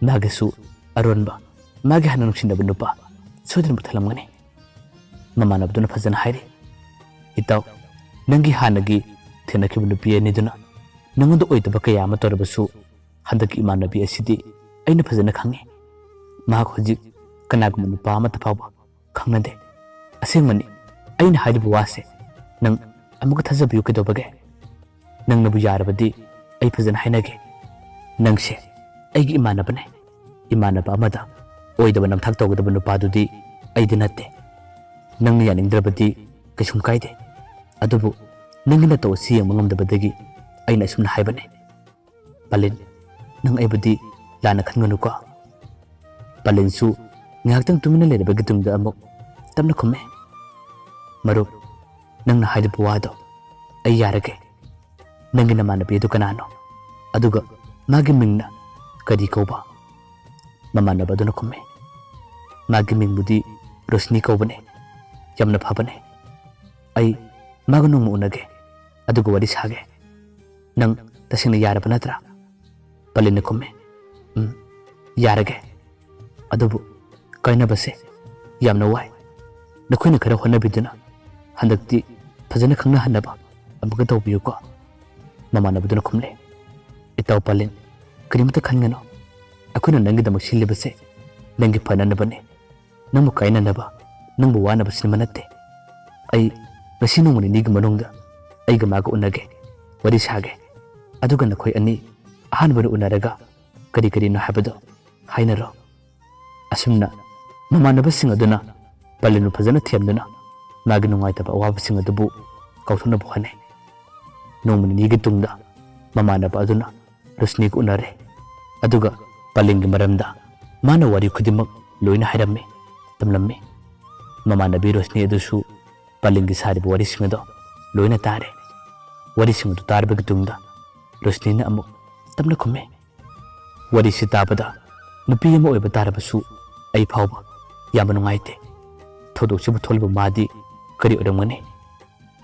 ꯃꯥꯒꯤꯁꯨ ꯑꯔꯣꯟꯕ, ꯃꯥꯒꯤ ꯍꯥꯟꯅ ꯅꯨꯡꯁꯤꯅꯕ ꯅꯨꯄꯥ ꯁꯣꯏꯗꯅ ꯄꯨꯊꯂꯝꯒꯅꯤ꯫ ꯃꯃꯥꯟꯅꯕꯗꯨꯅ ꯐꯖꯅ ꯍꯥꯏꯔꯤ, "ꯏꯇꯥꯎ, ꯅꯪꯒꯤ ꯍꯥꯟꯅꯒꯤ ꯊꯦꯡꯅꯈꯤꯕ ꯅꯨꯄꯤ ꯑꯅꯤꯗꯨꯅ ꯅꯉꯣꯟꯗ ꯑꯣꯏꯗꯕ ꯀꯌꯥ ꯑꯃ ꯇꯧꯔꯕꯁꯨ, ꯍꯟꯗꯛꯀꯤ ꯏꯃꯥꯟꯅꯕꯤ ꯑꯁꯤꯗꯤ ꯑꯩꯅ ꯐꯖꯅ ꯈꯪꯉꯤ꯫ ꯃꯍꯥꯛ ꯍꯧꯖꯤꯛ ꯀꯅꯥꯒꯨꯝꯕ ꯅꯨꯄꯥ ꯑꯃꯠꯇ ꯐꯥꯎꯕ ꯈꯪꯅꯗꯦ꯫ ꯑꯁꯦꯡꯕꯅꯤ, ꯑꯩꯅ ꯍꯥꯏꯔꯤꯕ ꯋꯥꯁꯦ ꯅꯪ ꯑꯃꯨꯛꯀ ꯊꯥꯖꯕꯤꯌꯨ ꯀꯩꯗꯧꯕꯒꯦ? ꯅꯪꯅꯕꯨ ꯌꯥꯔꯕꯗꯤ ꯑꯩ ꯐꯖꯅ ꯍꯥꯏꯅꯒꯦ꯫ ꯅꯪꯁꯦ ꯑꯩꯒꯤ ꯏꯃꯥꯟꯅꯕꯅꯦ꯫ ꯏꯃꯥꯟꯅꯕ ꯑꯃꯗ ꯑꯣꯏꯗꯕ ꯅꯝꯊꯥꯛ ꯇꯧꯒꯗꯕ ꯅꯨꯄꯥꯗꯨꯗꯤ ꯑꯩꯗꯤ ꯅꯠꯇꯦ꯫ ꯅꯪꯅ ꯌꯥꯅꯤꯡꯗ꯭ꯔꯕꯗꯤ ꯀꯩꯁꯨꯝ ꯀꯥꯏꯗꯦ꯫ ꯑꯗꯨꯕꯨ ꯅꯪꯒꯤ ꯅꯇꯧ ꯑꯁꯤ ꯌꯦꯡꯕ ꯉꯝꯗꯕꯗꯒꯤ ꯑꯩꯅ ꯑꯁꯨꯝꯅ ꯍꯥꯏꯕꯅꯦ꯫ ꯄꯂꯤꯟ, ꯅꯪ ꯑꯩꯕꯨꯗꯤ ꯂꯥꯟꯅ ꯈꯟꯒꯅꯨꯀꯣ꯫" ꯄꯂꯤꯟꯁꯨ ꯉꯥꯏꯍꯥꯛꯇꯪ ꯇꯨꯃꯤꯟꯅ ꯂꯩꯔꯕꯒꯤ ꯇꯨꯡꯗ ꯑꯃꯨꯛ ꯇꯞꯅ ꯈꯨꯝꯃꯦ, "ꯃꯔꯨꯞ, ꯅꯪꯅ ꯍꯥꯏꯔꯤꯕ ꯋꯥꯗꯣ ꯑꯩ ꯌꯥꯔꯒꯦ꯫ ꯅꯪꯒꯤ ꯅꯃꯥꯟꯅꯕꯤ ꯑꯗꯨ ꯀꯅꯥꯅꯣ? ꯑꯗꯨꯒ ꯃꯥꯒꯤ ꯃꯤꯡꯅ ꯀꯔꯤ ꯀꯧꯕ?" ꯃꯃꯥꯟꯅꯕ ꯑꯗꯨꯅ ꯈꯨꯝꯃꯦ, "ꯃꯥꯒꯤ ꯃꯤꯡꯕꯨꯗꯤ ꯔꯣꯁꯅꯤ ꯀꯧꯕꯅꯦ꯫ ꯌꯥꯝꯅ ꯐꯕꯅꯦ꯫ ꯑꯩ ꯃꯥꯒ ꯅꯣꯡꯃ ꯎꯅꯒꯦ, ꯑꯗꯨꯒ ꯋꯥꯔꯤ ꯁꯥꯒꯦ꯫ ꯅꯪ ꯇꯁꯦꯡꯅ ꯌꯥꯔꯕ ꯅꯠꯇ꯭ꯔꯥ?" ꯄꯂꯤꯟꯅ ꯈꯨꯝꯃꯦ, "ꯎꯝ, ꯌꯥꯔꯒꯦ꯫ ꯑꯗꯨꯕꯨ ꯀꯥꯏꯅꯕꯁꯦ ꯌꯥꯝꯅ ꯋꯥꯏ꯫ ꯅꯈꯣꯏꯅ ꯈꯔ ꯍꯣꯠꯅꯕꯤꯗꯨꯅ ꯍꯟꯗꯛꯇꯤ ꯐꯖꯅ ꯈꯪꯅꯍꯟꯅꯕ ꯑꯃꯨꯛꯀ ꯇꯧꯕꯤꯌꯨꯀꯣ꯫" ꯃꯃꯥꯟꯅꯕꯗꯨꯅ ꯈꯨꯝꯂꯦ, "ꯏꯇꯥꯎ ꯄꯂꯤꯟ, ꯀꯔꯤꯃꯇ ꯈꯟꯒꯅꯨ꯫ ꯑꯩꯈꯣꯏꯅ ꯅꯪꯒꯤꯗꯃꯛ ꯁꯤꯜꯂꯤꯕꯁꯦ ꯅꯪꯒꯤ ꯐꯅꯅꯕꯅꯤ꯫ ꯅꯪꯕꯨ ꯀꯥꯏꯅꯅꯕ, ꯅꯪꯕꯨ ꯋꯥꯅꯕ ꯁꯤꯟꯕ ꯅꯠꯇꯦ꯫ ꯑꯩ ꯉꯁꯤ ꯅꯣꯡꯃ ꯅꯤꯅꯤꯒꯤ ꯃꯅꯨꯡꯗ ꯑꯩꯒ ꯃꯥꯒ ꯎꯅꯒꯦ, ꯋꯥꯔꯤ ꯁꯥꯒꯦ꯫ ꯑꯗꯨꯒ ꯅꯈꯣꯏ ꯑꯅꯤ ꯑꯍꯥꯟꯕꯗ ꯎꯅꯔꯒ ꯀꯔꯤ ꯀꯔꯤꯅꯣ ꯍꯥꯏꯕꯗꯣ ꯍꯥꯏꯅꯔꯣ꯫" ꯑꯁꯨꯝꯅ ꯃꯃꯥꯟꯅꯕꯁꯤꯡ ꯑꯗꯨꯅ ꯄꯂꯤꯟꯕꯨ ꯐꯖꯅ ꯊꯦꯝꯗꯨꯅ ꯃꯥꯒꯤ ꯅꯨꯡꯉꯥꯏꯇꯕ ꯑꯋꯥꯕꯁꯤꯡ ꯑꯗꯨꯕꯨ ꯀꯥꯎꯊꯣꯛꯅꯕ ꯍꯣꯠꯅꯩ꯫ ꯅꯣꯡꯃ ꯅꯤꯅꯤꯒꯤ ꯇꯨꯡꯗ ꯃꯃꯥꯟꯅꯕ ꯑꯗꯨꯅ ꯔꯣꯁꯅꯤꯒ ꯎꯅꯔꯦ꯫ ꯑꯗꯨꯒ ꯄꯂꯤꯟꯒꯤ ꯃꯔꯝꯗ ꯃꯥꯅ ꯋꯥꯔꯤ ꯈꯨꯗꯤꯡꯃꯛ ꯂꯣꯏꯅ ꯍꯥꯏꯔꯝꯃꯤ, ꯇꯝꯂꯝꯃꯤ꯫ ꯃꯃꯥꯟꯅꯕꯤ ꯔꯣꯁꯅꯤ ꯑꯗꯨꯁꯨ ꯄꯂꯤꯟꯒꯤ ꯁꯥꯔꯤꯕ ꯋꯥꯔꯤꯁꯤꯡ ꯑꯗꯣ ꯂꯣꯏꯅ ꯇꯥꯔꯦ꯫ ꯋꯥꯔꯤꯁꯤꯡ ꯑꯗꯨ ꯇꯥꯔꯕꯒꯤ ꯇꯨꯡꯗ ꯔꯣꯁꯅꯤꯅ ꯑꯃꯨꯛ ꯇꯞꯅ ꯈꯨꯝꯃꯤ, "ꯋꯥꯔꯤꯁꯤ ꯇꯥꯕꯗ ꯅꯨꯄꯤ ꯑꯃ ꯑꯣꯏꯕ ꯇꯥꯔꯕꯁꯨ ꯑꯩ ꯐꯥꯎꯕ ꯌꯥꯝꯅ ꯅꯨꯡꯉꯥꯏꯇꯦ꯫ ꯊꯧꯗꯣꯛꯁꯤꯕꯨ ꯊꯣꯛꯂꯤꯕ ꯃꯥꯗꯤ ꯀꯔꯤ ꯑꯣꯏꯔꯝꯒꯅꯤ?"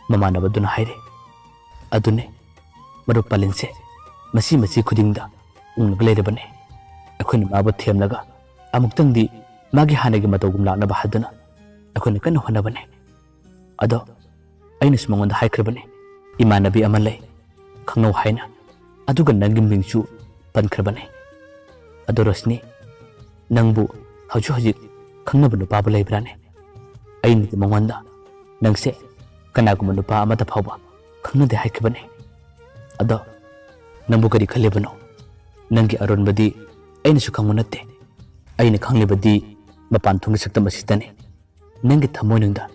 ꯃꯃꯥꯟꯅꯕꯗꯨꯅ ꯍꯥꯏꯔꯦ, "ꯑꯗꯨꯅꯦ, ꯃꯔꯨꯞ ꯄꯂꯤꯟꯁꯦ ꯃꯁꯤ ꯃꯁꯤ ꯈꯨꯗꯤꯡꯗ ꯎꯪꯂꯒ ꯂꯩꯔꯕꯅꯦ꯫ ꯑꯩꯈꯣꯏꯅ ꯃꯥꯕꯨ ꯊꯦꯝꯂꯒ ꯑꯃꯨꯛꯇꯪꯗꯤ ꯃꯥꯒꯤ ꯍꯥꯟꯅꯒꯤ ꯃꯇꯧꯒꯨꯝ ꯂꯥꯛꯅꯕ ꯍꯥꯏꯗꯨꯅ ꯑꯩꯈꯣꯏꯅ ꯀꯟꯅ ꯍꯣꯠꯅꯕꯅꯦ꯫ ꯑꯗꯣ ꯑꯩꯅꯁꯨ ꯃꯉꯣꯟꯗ ꯍꯥꯏꯈ꯭ꯔꯕꯅꯦ, ꯏꯃꯥꯟꯅꯕꯤ ꯑꯃ ꯂꯩ, ꯈꯪꯅꯧ ꯍꯥꯏꯅ꯫ ꯑꯗꯨꯒ ꯅꯪꯒꯤ ꯃꯤꯡꯁꯨ ꯄꯟꯈ꯭ꯔꯕꯅꯦ꯫ ꯑꯗꯣ ꯔꯣꯁꯅꯤ, ꯅꯪꯕꯨ ꯍꯧꯖꯤꯛ ꯍꯧꯖꯤꯛ ꯈꯪꯅꯕ ꯅꯨꯄꯥꯕꯨ ꯂꯩꯕ꯭ꯔꯥꯅꯦ? ꯑꯩꯅꯗꯤ ꯃꯉꯣꯟꯗ ꯅꯪꯁꯦ ꯀꯅꯥꯒꯨꯝꯕ ꯅꯨꯄꯥ ꯑꯃꯗ ꯐꯥꯎꯕ ꯈꯪꯅꯗꯦ ꯍꯥꯏꯈꯤꯕꯅꯦ꯫ ꯑꯗꯣ ꯅꯪꯕꯨ ꯀꯔꯤ ꯈꯜꯂꯤꯕꯅꯣ? ꯅꯪꯒꯤ ꯑꯔꯣꯟꯕꯗꯤ ꯑꯩꯅꯁꯨ ꯈꯪꯕ ꯅꯠꯇꯦ꯫ ꯑꯩꯅ ꯈꯪꯂꯤꯕꯗꯤ ꯃꯄꯥꯟ ꯊꯣꯡꯒꯤ ꯁꯛꯇꯝ ꯑꯁꯤꯗꯅꯤ꯫ ꯅꯪꯒꯤ ꯊꯃꯣꯏꯅꯨꯡꯗ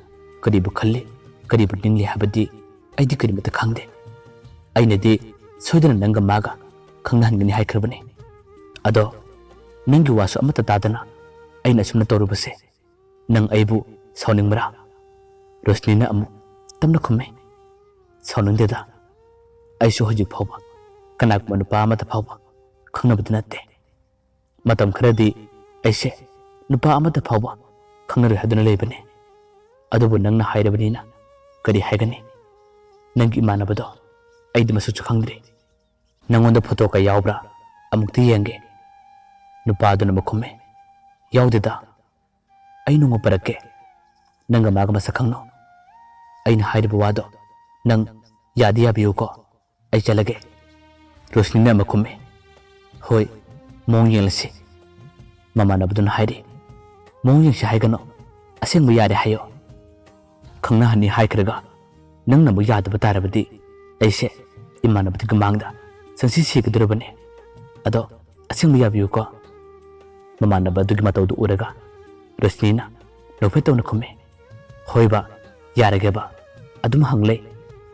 ꯀꯔꯤꯕꯨ ꯈꯜꯂꯤ, ꯀꯔꯤꯕꯨ ꯅꯤꯡꯂꯤ ꯍꯥꯏꯕꯗꯤ ꯑꯩꯗꯤ ꯀꯔꯤꯃꯠꯇ ꯈꯪꯗꯦ꯫ ꯑꯩꯅꯗꯤ ꯁꯣꯏꯗꯅ ꯅꯪꯒ ꯃꯥꯒ ꯈꯪꯅꯍꯟꯒꯅꯤ ꯍꯥꯏꯈ꯭ꯔꯕꯅꯤ꯫ ꯑꯗꯣ ꯅꯪꯒꯤ ꯋꯥꯁꯨ ꯑꯃꯠꯇ ꯇꯥꯗꯅ ꯑꯩꯅ ꯑꯁꯨꯝꯅ ꯇꯧꯔꯨꯕꯁꯦ ꯅꯪ ꯑꯩꯕꯨ ꯁꯥꯎꯅꯤꯡꯕ꯭ꯔꯥ?" ꯔꯣꯁꯅꯤꯅ ꯑꯃꯨꯛ ꯇꯞꯅ ꯈꯨꯝꯃꯤ, "ꯁꯥꯎꯅꯤꯡꯗꯦꯗ꯫ ꯑꯩꯁꯨ ꯍꯧꯖꯤꯛ ꯐꯥꯎꯕ ꯀꯅꯥꯒꯨꯝꯕ ꯅꯨꯄꯥ ꯑꯃꯗ ꯐꯥꯎꯕ ꯈꯪꯅꯕꯗꯤ ꯅꯠꯇꯦ꯫ ꯃꯇꯝ ꯈꯔꯗꯤ ꯑꯩꯁꯦ ꯅꯨꯄꯥ ꯑꯃꯗ ꯐꯥꯎꯕ ꯈꯪꯅꯔꯣꯏ ꯍꯥꯏꯗꯨꯅ ꯂꯩꯕꯅꯦ꯫ ꯑꯗꯨꯕꯨ ꯅꯪꯅ ꯍꯥꯏꯔꯕꯅꯤꯅ ꯀꯔꯤ ꯍꯥꯏꯒꯅꯤ? ꯅꯪꯒꯤ ꯏꯃꯥꯟꯅꯕꯗꯣ ꯑꯩꯗꯤ ꯃꯁꯛꯁꯨ ꯈꯪꯗ꯭ꯔꯤ꯫ ꯅꯪꯉꯣꯟꯗ ꯐꯣꯇꯣ ꯀꯌꯥ ꯌꯥꯎꯕ꯭ꯔꯥ? ꯑꯃꯨꯛꯇ ꯌꯦꯡꯒꯦ꯫ ꯅꯨꯄꯥ ꯑꯗꯨꯅ ꯑꯃꯨꯛ ꯈꯨꯝꯃꯦ, "ꯌꯥꯎꯗꯦꯗ꯫ ꯑꯩ ꯅꯣꯡꯃ ꯄꯔꯛꯀꯦ꯫ ꯅꯪꯒ ꯃꯥꯒ ꯃꯁꯛ ꯈꯪꯅꯧ꯫ ꯑꯩꯅ ꯍꯥꯏꯔꯤꯕ ꯋꯥꯗꯣ ꯅꯪ ꯌꯥꯗꯤ ꯌꯥꯕꯤꯌꯨꯀꯣ꯫ ꯑꯩ ꯆꯠꯂꯒꯦ꯫" ꯔꯣꯁꯅꯤꯅ ꯑꯃꯨꯛ ꯈꯨꯝꯃꯦ, "ꯍꯣꯏ, ꯃꯑꯣꯡ ꯌꯦꯡꯂꯁꯤ꯫" ꯃꯃꯥꯟꯅꯕꯗꯨꯅ ꯍꯥꯏꯔꯤ, "ꯃꯑꯣꯡ ꯌꯦꯡꯁꯤ ꯍꯥꯏꯒꯅꯣ, ꯑꯁꯦꯡꯕ ꯌꯥꯔꯦ ꯍꯥꯏꯌꯣ꯫ ꯈꯪꯅꯍꯟꯅꯤ ꯍꯥꯏꯈ꯭ꯔꯒ ꯅꯪꯅ ꯑꯃꯨꯛ ꯌꯥꯗꯕ ꯇꯥꯔꯕꯗꯤ ꯑꯩꯁꯦ ꯏꯃꯥꯟꯅꯕꯗꯨꯒꯤ ꯃꯥꯡꯗ ꯆꯪꯁꯤ ꯁꯤꯒꯗꯧꯔꯕꯅꯦ꯫ ꯑꯗꯣ ꯑꯁꯦꯡꯕ ꯌꯥꯕꯤꯌꯨꯀꯣ꯫" ꯃꯃꯥꯟꯅꯕ ꯑꯗꯨꯒꯤ ꯃꯇꯧꯗꯨ ꯎꯔꯒ ꯔꯣꯁꯅꯤꯅ ꯅꯣꯛꯐꯦꯠ ꯇꯧꯅ ꯈꯨꯝꯃꯤ, "ꯍꯣꯏꯕ, ꯌꯥꯔꯒꯦꯕ꯫ ꯑꯗꯨꯝ ꯍꯪꯂꯦ꯫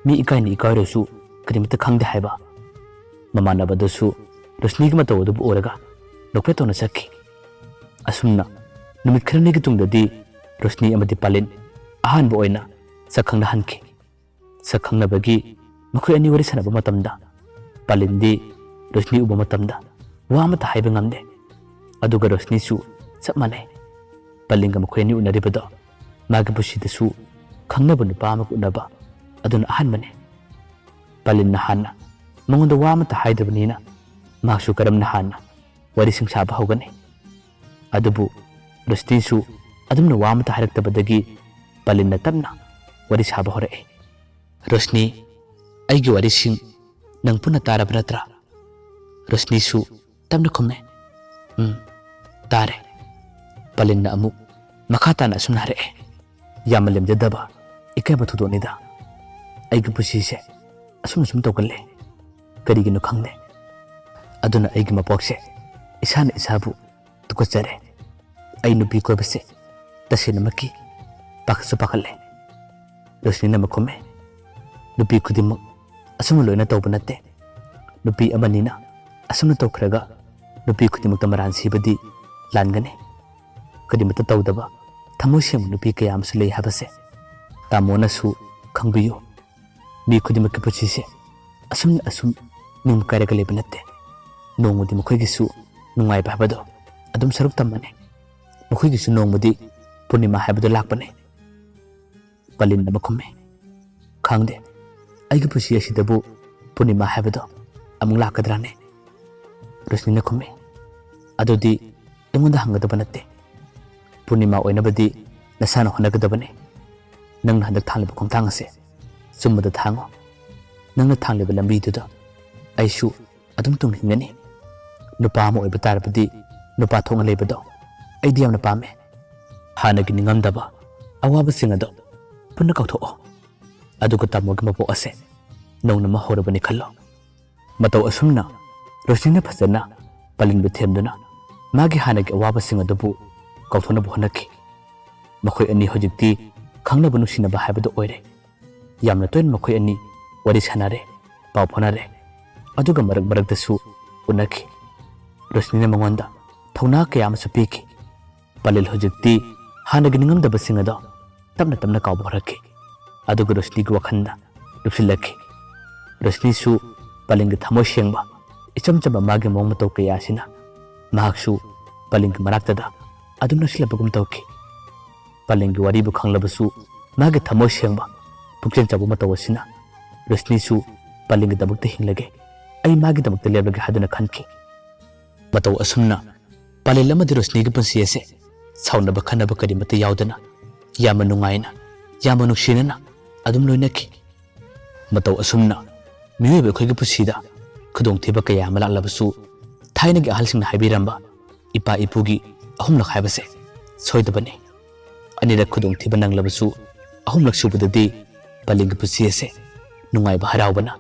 ꯃꯤ ꯏꯀꯥꯏꯅ ꯏꯀꯥꯏꯔꯁꯨ ꯀꯔꯤꯃꯠꯇ ꯈꯪꯗꯦ ꯍꯥꯏꯕ꯫" ꯃꯃꯥꯟꯅꯕꯗꯨꯁꯨ ꯔꯣꯁꯅꯤꯒꯤ ꯃꯇꯧ ꯑꯗꯨꯕꯨ ꯎꯔꯒ ꯅꯣꯛꯐꯦꯠ ꯇꯧꯅ ꯆꯠꯈꯤ꯫ ꯑꯁꯨꯝꯅ ꯅꯨꯃꯤꯠ ꯈꯔꯅꯤꯒꯤ ꯇꯨꯡꯗꯗꯤ ꯔꯣꯁꯅꯤ ꯑꯃꯗꯤ ꯄꯥꯂꯤꯟ ꯑꯍꯥꯟꯕ ꯑꯣꯏꯅ ꯁꯛ ꯈꯪꯅꯍꯟꯈꯤ꯫ ꯁꯛ ꯈꯪꯅꯕꯒꯤ ꯃꯈꯣꯏ ꯑꯅꯤ ꯋꯥꯔꯤ ꯁꯥꯟꯅꯕ ꯃꯇꯝꯗ ꯄꯥꯂꯤꯟꯗꯤ ꯔꯣꯁꯅꯤ ꯎꯕ ꯃꯇꯝꯗ ꯋꯥ ꯑꯃꯠꯇ ꯍꯥꯏꯕ ꯉꯝꯗꯦ꯫ ꯑꯗꯨꯒ ꯔꯣꯁꯅꯤꯁꯨ ꯆꯞ ꯃꯥꯟꯅꯩ꯫ ꯄꯥꯂꯤꯟꯒ ꯃꯈꯣꯏ ꯑꯅꯤ ꯎꯅꯔꯤꯕꯗꯣ ꯃꯥꯒꯤ ꯄꯨꯟꯁꯤꯗꯁꯨ ꯈꯪꯅꯕ ꯅꯨꯄꯥ ꯑꯃꯒ ꯎꯅꯕ ꯑꯗꯨꯅ ꯑꯍꯥꯟꯕꯅꯤ꯫ ꯄꯥꯂꯤꯟꯅ ꯍꯥꯟꯅ ꯃꯉꯣꯟꯗ ꯋꯥ ꯑꯃꯠꯇ ꯍꯥꯏꯗ꯭ꯔꯕꯅꯤꯅ ꯃꯍꯥꯛꯁꯨ ꯀꯔꯝꯅ ꯍꯥꯟꯅ ꯋꯥꯔꯤꯁꯤꯡ ꯁꯥꯕ ꯍꯧꯒꯅꯤ? ꯑꯗꯨꯕꯨ ꯔꯣꯁꯅꯤꯁꯨ ꯑꯗꯨꯝꯅ ꯋꯥ ꯑꯃꯠꯇ ꯍꯥꯏꯔꯛꯇꯕꯗꯒꯤ ꯄꯥꯂꯤꯟꯅ ꯇꯞꯅ ꯋꯥꯔꯤ ꯁꯥꯕ ꯍꯧꯔꯛꯏ꯫ "ꯔꯣꯁꯅꯤ, ꯑꯩꯒꯤ ꯋꯥꯔꯤꯁꯤꯡ ꯅꯪ ꯄꯨꯟꯅ ꯇꯥꯔꯕ ꯅꯠꯇ꯭ꯔꯥ?" ꯔꯣꯁꯅꯤꯁꯨ ꯇꯞꯅ ꯈꯨꯝꯃꯦ, "ꯎꯝ, ꯇꯥꯔꯦ꯫" ꯄꯥꯂꯤꯟꯅ ꯑꯃꯨꯛ ꯃꯈꯥ ꯇꯥꯅ ꯑꯁꯨꯝꯅ ꯍꯥꯏꯔꯛꯑꯦ, "ꯌꯥꯝꯅ ꯂꯦꯝꯖꯗꯕ, ꯏꯀꯥꯏꯕ ꯊꯧꯗꯣꯛꯅꯤꯗ꯫ ꯑꯩꯒꯤ ꯄꯨꯟꯁꯤꯁꯦ ꯑꯁꯨꯝꯅ ꯁꯨꯝ ꯇꯧꯒꯜꯂꯦ꯫ ꯀꯔꯤꯒꯤꯅꯣ ꯈꯪꯗꯦ꯫ ꯑꯗꯨꯅ ꯑꯩꯒꯤ ꯃꯄꯣꯛꯁꯦ ꯏꯁꯥꯅ ꯏꯁꯥꯕꯨ ꯇꯨꯀꯠꯆꯔꯦ꯫ ꯑꯩ ꯅꯨꯄꯤ ꯀꯣꯏꯕꯁꯦ ꯇꯁꯦꯡꯅꯃꯛꯀꯤ ꯄꯥꯈꯠꯁꯨ ꯄꯥꯈꯠꯂꯦ꯫" ꯔꯣꯁꯅꯤꯅ ꯑꯃꯨꯛ ꯈꯨꯝꯃꯦ, "ꯅꯨꯄꯤ ꯈꯨꯗꯤꯡꯃꯛ ꯑꯁꯨꯝꯅ ꯂꯣꯏꯅ ꯇꯧꯕ ꯅꯠꯇꯦ꯫ ꯅꯨꯄꯤ ꯑꯃꯅꯤꯅ ꯑꯁꯨꯝꯅ ꯇꯧꯈ꯭ꯔꯒ ꯅꯨꯄꯤ ꯈꯨꯗꯤꯡꯃꯛꯇ ꯃꯔꯥꯟ ꯁꯤꯕꯗꯤ ꯂꯥꯟꯒꯅꯤ꯫ ꯀꯔꯤꯃꯠꯇ ꯇꯧꯗꯕ ꯊꯃꯣꯏ ꯁꯦꯡꯕ ꯅꯨꯄꯤ ꯀꯌꯥ ꯑꯃꯁꯨ ꯂꯩ ꯍꯥꯏꯕꯁꯦ ꯇꯥꯃꯣꯅꯁꯨ ꯈꯪꯕꯤꯌꯨ꯫ ꯃꯤ ꯈꯨꯗꯤꯡꯃꯛꯀꯤ ꯄꯨꯟꯁꯤꯁꯦ ꯑꯁꯨꯝꯅ ꯑꯁꯨꯝ ꯅꯤꯡꯕ ꯀꯥꯏꯔꯒ ꯂꯩꯕ ꯅꯠꯇꯦ꯫ ꯅꯣꯡꯃꯗꯤ ꯃꯈꯣꯏꯒꯤꯁꯨ ꯅꯨꯡꯉꯥꯏꯕ ꯍꯥꯏꯕꯗꯣ ꯑꯗꯨꯝ ꯁꯔꯨꯛ ꯇꯝꯃꯅꯤ꯫ ꯃꯈꯣꯏꯒꯤꯁꯨ ꯅꯣꯡꯃꯗꯤ ꯄꯨꯔꯅꯤꯃꯥ ꯍꯥꯏꯕꯗꯣ ꯂꯥꯛꯄꯅꯤ꯫" ꯄꯂꯤꯟ ꯑꯃ ꯈꯨꯝꯃꯤ꯫ "ꯈꯪꯗꯦ, ꯑꯩꯒꯤ ꯄꯨꯟꯁꯤ ꯑꯁꯤꯗꯕꯨ ꯄꯨꯔꯅꯤꯃꯥ ꯍꯥꯏꯕꯗꯣ ꯑꯃꯨꯛ ꯂꯥꯛꯀꯗ꯭ꯔꯥꯅꯦ?" ꯔꯣꯁꯅꯤꯅ ꯈꯨꯝꯃꯤ꯫ "ꯑꯗꯨꯗꯤ ꯑꯩꯉꯣꯟꯗ ꯍꯪꯒꯗꯕ ꯅꯠꯇꯦ꯫ ꯄꯨꯔꯅꯤꯃꯥ ꯑꯣꯏꯅꯕꯗꯤ ꯅꯁꯥꯅ ꯍꯣꯠꯅꯒꯗꯕꯅꯤ꯫ ꯅꯪꯅ ꯍꯟꯗꯛ ꯊꯥꯡꯂꯤꯕ ꯈꯣꯡꯊꯥꯡ ꯑꯁꯦ ꯆꯨꯝꯕꯗ ꯊꯥꯡꯉꯨ꯫ ꯅꯪꯅ ꯊꯥꯡꯂꯤꯕ ꯂꯝꯕꯤꯗꯨꯗ ꯑꯩꯁꯨ ꯑꯗꯨꯝ ꯇꯨꯡ ꯏꯟꯒꯅꯤ꯫ ꯅꯨꯄꯥ ꯑꯃ ꯑꯣꯏꯕ ꯇꯥꯔꯕꯗꯤ ꯅꯨꯄꯥ ꯊꯣꯛꯅ ꯂꯩꯕꯗꯣ ꯑꯩꯗꯤ ꯌꯥꯝꯅ ꯄꯥꯝꯃꯦ꯫ ꯍꯥꯟꯅꯒꯤ ꯅꯤꯡꯉꯝꯗꯕ ꯑꯋꯥꯕꯁꯤꯡ ꯑꯗꯣ ꯄꯨꯟꯅ ꯀꯥꯎꯊꯣꯛꯑꯣ꯫ ꯑꯗꯨꯒ ꯇꯥꯃꯣꯒꯤ ꯃꯄꯣꯛ ꯑꯁꯦ ꯅꯧꯅ ꯑꯃ ꯍꯧꯔꯕꯅꯤ ꯈꯜꯂꯣ꯫" ꯃꯇꯧ ꯑꯁꯨꯝꯅ ꯔꯣꯁꯅꯤꯅ ꯐꯖꯅ ꯄꯂꯤꯟꯕꯨ ꯊꯦꯝꯗꯨꯅ ꯃꯥꯒꯤ ꯍꯥꯟꯅꯒꯤ ꯑꯋꯥꯕꯁꯤꯡ ꯑꯗꯨꯕꯨ ꯀꯥꯎꯊꯣꯛꯅꯕ ꯍꯣꯠꯅꯈꯤ꯫ ꯃꯈꯣꯏ ꯑꯅꯤ ꯍꯧꯖꯤꯛꯇꯤ ꯈꯪꯅꯕ ꯅꯨꯡꯁꯤꯅꯕ ꯍꯥꯏꯕꯗꯨ ꯑꯣꯏꯔꯦ꯫ ꯌꯥꯝꯅ ꯇꯣꯏꯅ ꯃꯈꯣꯏ ꯑꯅꯤ ꯋꯥꯔꯤ ꯁꯥꯟꯅꯔꯦ, ꯄꯥꯎ ꯐꯥꯎꯅꯔꯦ꯫ ꯑꯗꯨꯒ ꯃꯔꯛ ꯃꯔꯛꯇꯁꯨ ꯎꯅꯈꯤ꯫ ꯔꯣꯁꯅꯤꯅ ꯃꯉꯣꯟꯗ ꯊꯧꯅꯥ ꯀꯌꯥ ꯑꯃꯁꯨ ꯄꯤꯈꯤ꯫ ꯄꯂꯤꯟ ꯍꯧꯖꯤꯛꯇꯤ ꯍꯥꯟꯅꯒꯤ ꯅꯤꯡꯉꯝꯗꯕꯁꯤꯡ ꯑꯗꯣ ꯇꯞꯅ ꯇꯞꯅ ꯀꯥꯎꯕ ꯍꯧꯔꯛꯈꯤ꯫ ꯑꯗꯨꯒ ꯔꯣꯁꯅꯤꯒꯤ ꯋꯥꯈꯜꯗ ꯂꯨꯞꯁꯤꯜꯂꯛꯈꯤ꯫ ꯔꯣꯁꯅꯤꯁꯨ ꯄꯂꯤꯟꯒꯤ ꯊꯃꯣꯏ ꯁꯦꯡꯕ, ꯏꯆꯝ ꯆꯝꯕ ꯃꯥꯒꯤ ꯃꯑꯣꯡ ꯃꯇꯧ ꯀꯌꯥ ꯑꯁꯤꯅ ꯃꯍꯥꯛꯁꯨ ꯄꯂꯤꯟꯒꯤ ꯃꯅꯥꯛꯇꯗ ꯑꯗꯨꯝ ꯅꯛꯁꯤꯜꯂꯛꯄꯒꯨꯝ ꯇꯧꯈꯤ꯫ ꯄꯂꯤꯟꯒꯤ ꯋꯥꯔꯤꯕꯨ ꯈꯪꯂꯕꯁꯨ ꯃꯥꯒꯤ ꯊꯃꯣꯏ ꯁꯦꯡꯕ, ꯄꯨꯛꯆꯦꯜ ꯆꯥꯎꯕ ꯃꯇꯧ ꯑꯁꯤꯅ ꯔꯣꯁꯅꯤꯁꯨ ꯄꯂꯤꯟꯒꯤꯗꯃꯛꯇ ꯍꯤꯡꯂꯒꯦ, ꯑꯩ ꯃꯥꯒꯤꯗꯃꯛꯇ ꯂꯦꯞꯂꯒꯦ ꯍꯥꯏꯗꯨꯅ ꯈꯟꯈꯤ꯫ ꯃꯇꯧ ꯑꯁꯨꯝꯅ ꯄꯂꯤꯟ ꯑꯃꯗꯤ ꯔꯣꯁꯅꯤꯒꯤ ꯄꯨꯟꯁꯤ ꯑꯁꯦ ꯁꯥꯎꯅꯕ ꯈꯠꯅꯕ ꯀꯔꯤꯃꯠꯇ ꯌꯥꯎꯗꯅ ꯌꯥꯝꯅ ꯅꯨꯡꯉꯥꯏꯅ, ꯌꯥꯝꯅ ꯅꯨꯡꯁꯤꯅꯅ ꯑꯗꯨꯝ ꯂꯣꯏꯅꯈꯤ꯫ ꯃꯇꯧ ꯑꯁꯨꯝꯅ ꯃꯤꯑꯣꯏꯕ ꯑꯩꯈꯣꯏꯒꯤ ꯄꯨꯟꯁꯤꯗ ꯈꯨꯗꯣꯡꯊꯤꯕ ꯀꯌꯥ ꯑꯃ ꯂꯥꯛꯂꯕꯁꯨ, ꯊꯥꯏꯅꯒꯤ ꯑꯍꯜꯁꯤꯡꯅ ꯍꯥꯏꯕꯤꯔꯝꯕ ꯏꯄꯥ ꯏꯄꯨꯒꯤ ꯑꯍꯨꯝꯂꯛ ꯍꯥꯏꯕꯁꯦ ꯁꯣꯏꯗꯕꯅꯤ꯫ ꯑꯅꯤꯔꯛ ꯈꯨꯗꯣꯡꯊꯤꯕ ꯅꯪꯂꯕꯁꯨ, ꯑꯍꯨꯝꯂꯛ ꯁꯨꯕꯗꯗꯤ ꯄꯂꯤꯟꯒꯤ ꯄꯨꯟꯁꯤ ꯑꯁꯦ ꯅꯨꯡꯉꯥꯏꯕ ꯍꯔꯥꯎꯕꯅ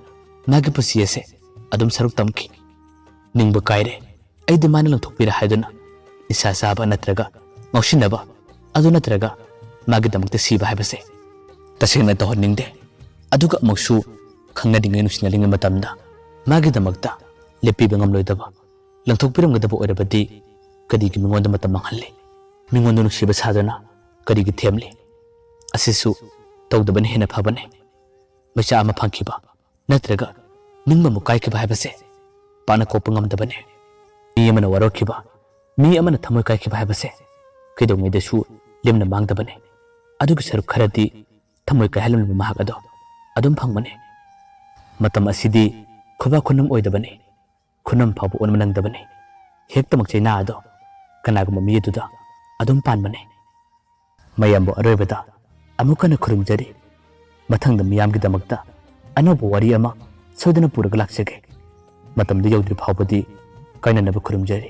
ꯃꯥꯒꯤ ꯄꯨꯟꯁꯤ ꯑꯁꯦ ꯑꯗꯨꯝ ꯁꯔꯨꯛ ꯇꯝꯈꯤ꯫ "ꯅꯤꯡꯕ ꯀꯥꯏꯔꯦ, ꯑꯩꯗꯤ ꯃꯥꯅ ꯂꯪꯊꯣꯛꯄꯤꯔꯦ" ꯍꯥꯏꯗꯨꯅ ꯅꯤꯁꯥ ꯆꯥꯕ ꯅꯠꯇ꯭ꯔꯒ ꯉꯥꯎꯁꯤꯟꯅꯕ, ꯑꯗꯨ ꯅꯠꯇ꯭ꯔꯒ ꯃꯥꯒꯤꯗꯃꯛꯇ ꯁꯤꯕ ꯍꯥꯏꯕꯁꯦ ꯇꯁꯦꯡꯅ ꯇꯧꯍꯟꯅꯤꯡꯗꯦ꯫ ꯑꯗꯨꯒ ꯑꯃꯨꯛꯁꯨ ꯈꯪꯅꯔꯤꯉꯩ, ꯅꯨꯡꯁꯤꯅꯔꯤꯉꯩ ꯃꯇꯝꯗ ꯃꯥꯒꯤꯗꯃꯛꯇ ꯂꯦꯞꯄꯤꯕ ꯉꯝꯂꯣꯏꯗꯕ, ꯂꯪꯊꯣꯛꯄꯤꯔꯝꯒꯗꯕ ꯑꯣꯏꯔꯕꯗꯤ ꯀꯔꯤꯒꯤ ꯃꯤꯉꯣꯟꯗ ꯃꯇꯝ ꯃꯥꯡꯍꯜꯂꯤ? ꯃꯤꯉꯣꯟꯗ ꯅꯨꯡꯁꯤꯕ ꯁꯥꯗꯨꯅ ꯀꯔꯤꯒꯤ ꯊꯦꯝꯂꯤ? ꯑꯁꯤꯁꯨ ꯇꯧꯗꯕꯅ ꯍꯦꯟꯅ ꯐꯕꯅꯤ꯫ ꯃꯩꯆꯥ ꯑꯃ ꯐꯪꯈꯤꯕ ꯅꯠꯇ꯭ꯔꯒ ꯅꯤꯡꯕ ꯑꯃꯨꯛ ꯀꯥꯏꯈꯤꯕ ꯍꯥꯏꯕꯁꯦ ꯄꯥꯛꯅ ꯀꯣꯛꯄ ꯉꯝꯗꯕꯅꯤ꯫ ꯃꯤ ꯑꯃꯅ ꯋꯥꯔꯧꯈꯤꯕ, ꯃꯤ ꯑꯃꯅ ꯊꯃꯣꯏ ꯀꯥꯏꯈꯤꯕ ꯍꯥꯏꯕꯁꯦ ꯀꯩꯗꯧꯉꯩꯗꯁꯨ ꯂꯦꯝꯅ ꯃꯥꯡꯗꯕꯅꯤ꯫ ꯑꯗꯨꯒꯤ ꯁꯔꯨꯛ ꯈꯔꯗꯤ ꯊꯃꯣꯏ ꯀꯥꯏꯍꯜꯂꯝꯂꯕ ꯃꯍꯥꯛ ꯑꯗꯣ ꯑꯗꯨꯝ ꯐꯪꯕꯅꯤ꯫ ꯃꯇꯝ ꯑꯁꯤꯗꯤ ꯈꯨꯕꯥꯛ ꯈꯨꯅꯝ ꯑꯣꯏꯗꯕꯅꯤ, ꯈꯨꯅꯝ ꯐꯥꯎꯕ ꯑꯣꯟꯕ ꯅꯪꯗꯕꯅꯤ꯫ ꯍꯦꯛꯇꯃꯛ ꯆꯩꯅꯥ ꯑꯗꯣ ꯀꯅꯥꯒꯨꯝꯕ ꯃꯤ ꯑꯗꯨꯗ ꯑꯗꯨꯝ ꯄꯥꯟꯕꯅꯤ꯫ ꯃꯌꯥꯝꯕꯨ ꯑꯔꯣꯏꯕꯗ ꯑꯃꯨꯛ ꯍꯟꯅ ꯈꯨꯔꯨꯝꯖꯔꯤ꯫ ꯃꯊꯪꯗ ꯃꯤꯌꯥꯝꯒꯤꯗꯃꯛꯇ ꯑꯅꯧꯕ ꯋꯥꯔꯤ ꯑꯃ ꯁꯣꯏꯗꯅ ꯄꯨꯔꯒ ꯂꯥꯛꯆꯒꯦ꯫ ꯃꯇꯝꯗꯨ ꯌꯧꯗ꯭ꯔꯤ ꯐꯥꯎꯕꯗꯤ ꯀꯥꯏꯅꯅꯕ ꯈꯨꯔꯨꯝꯖꯔꯤ꯫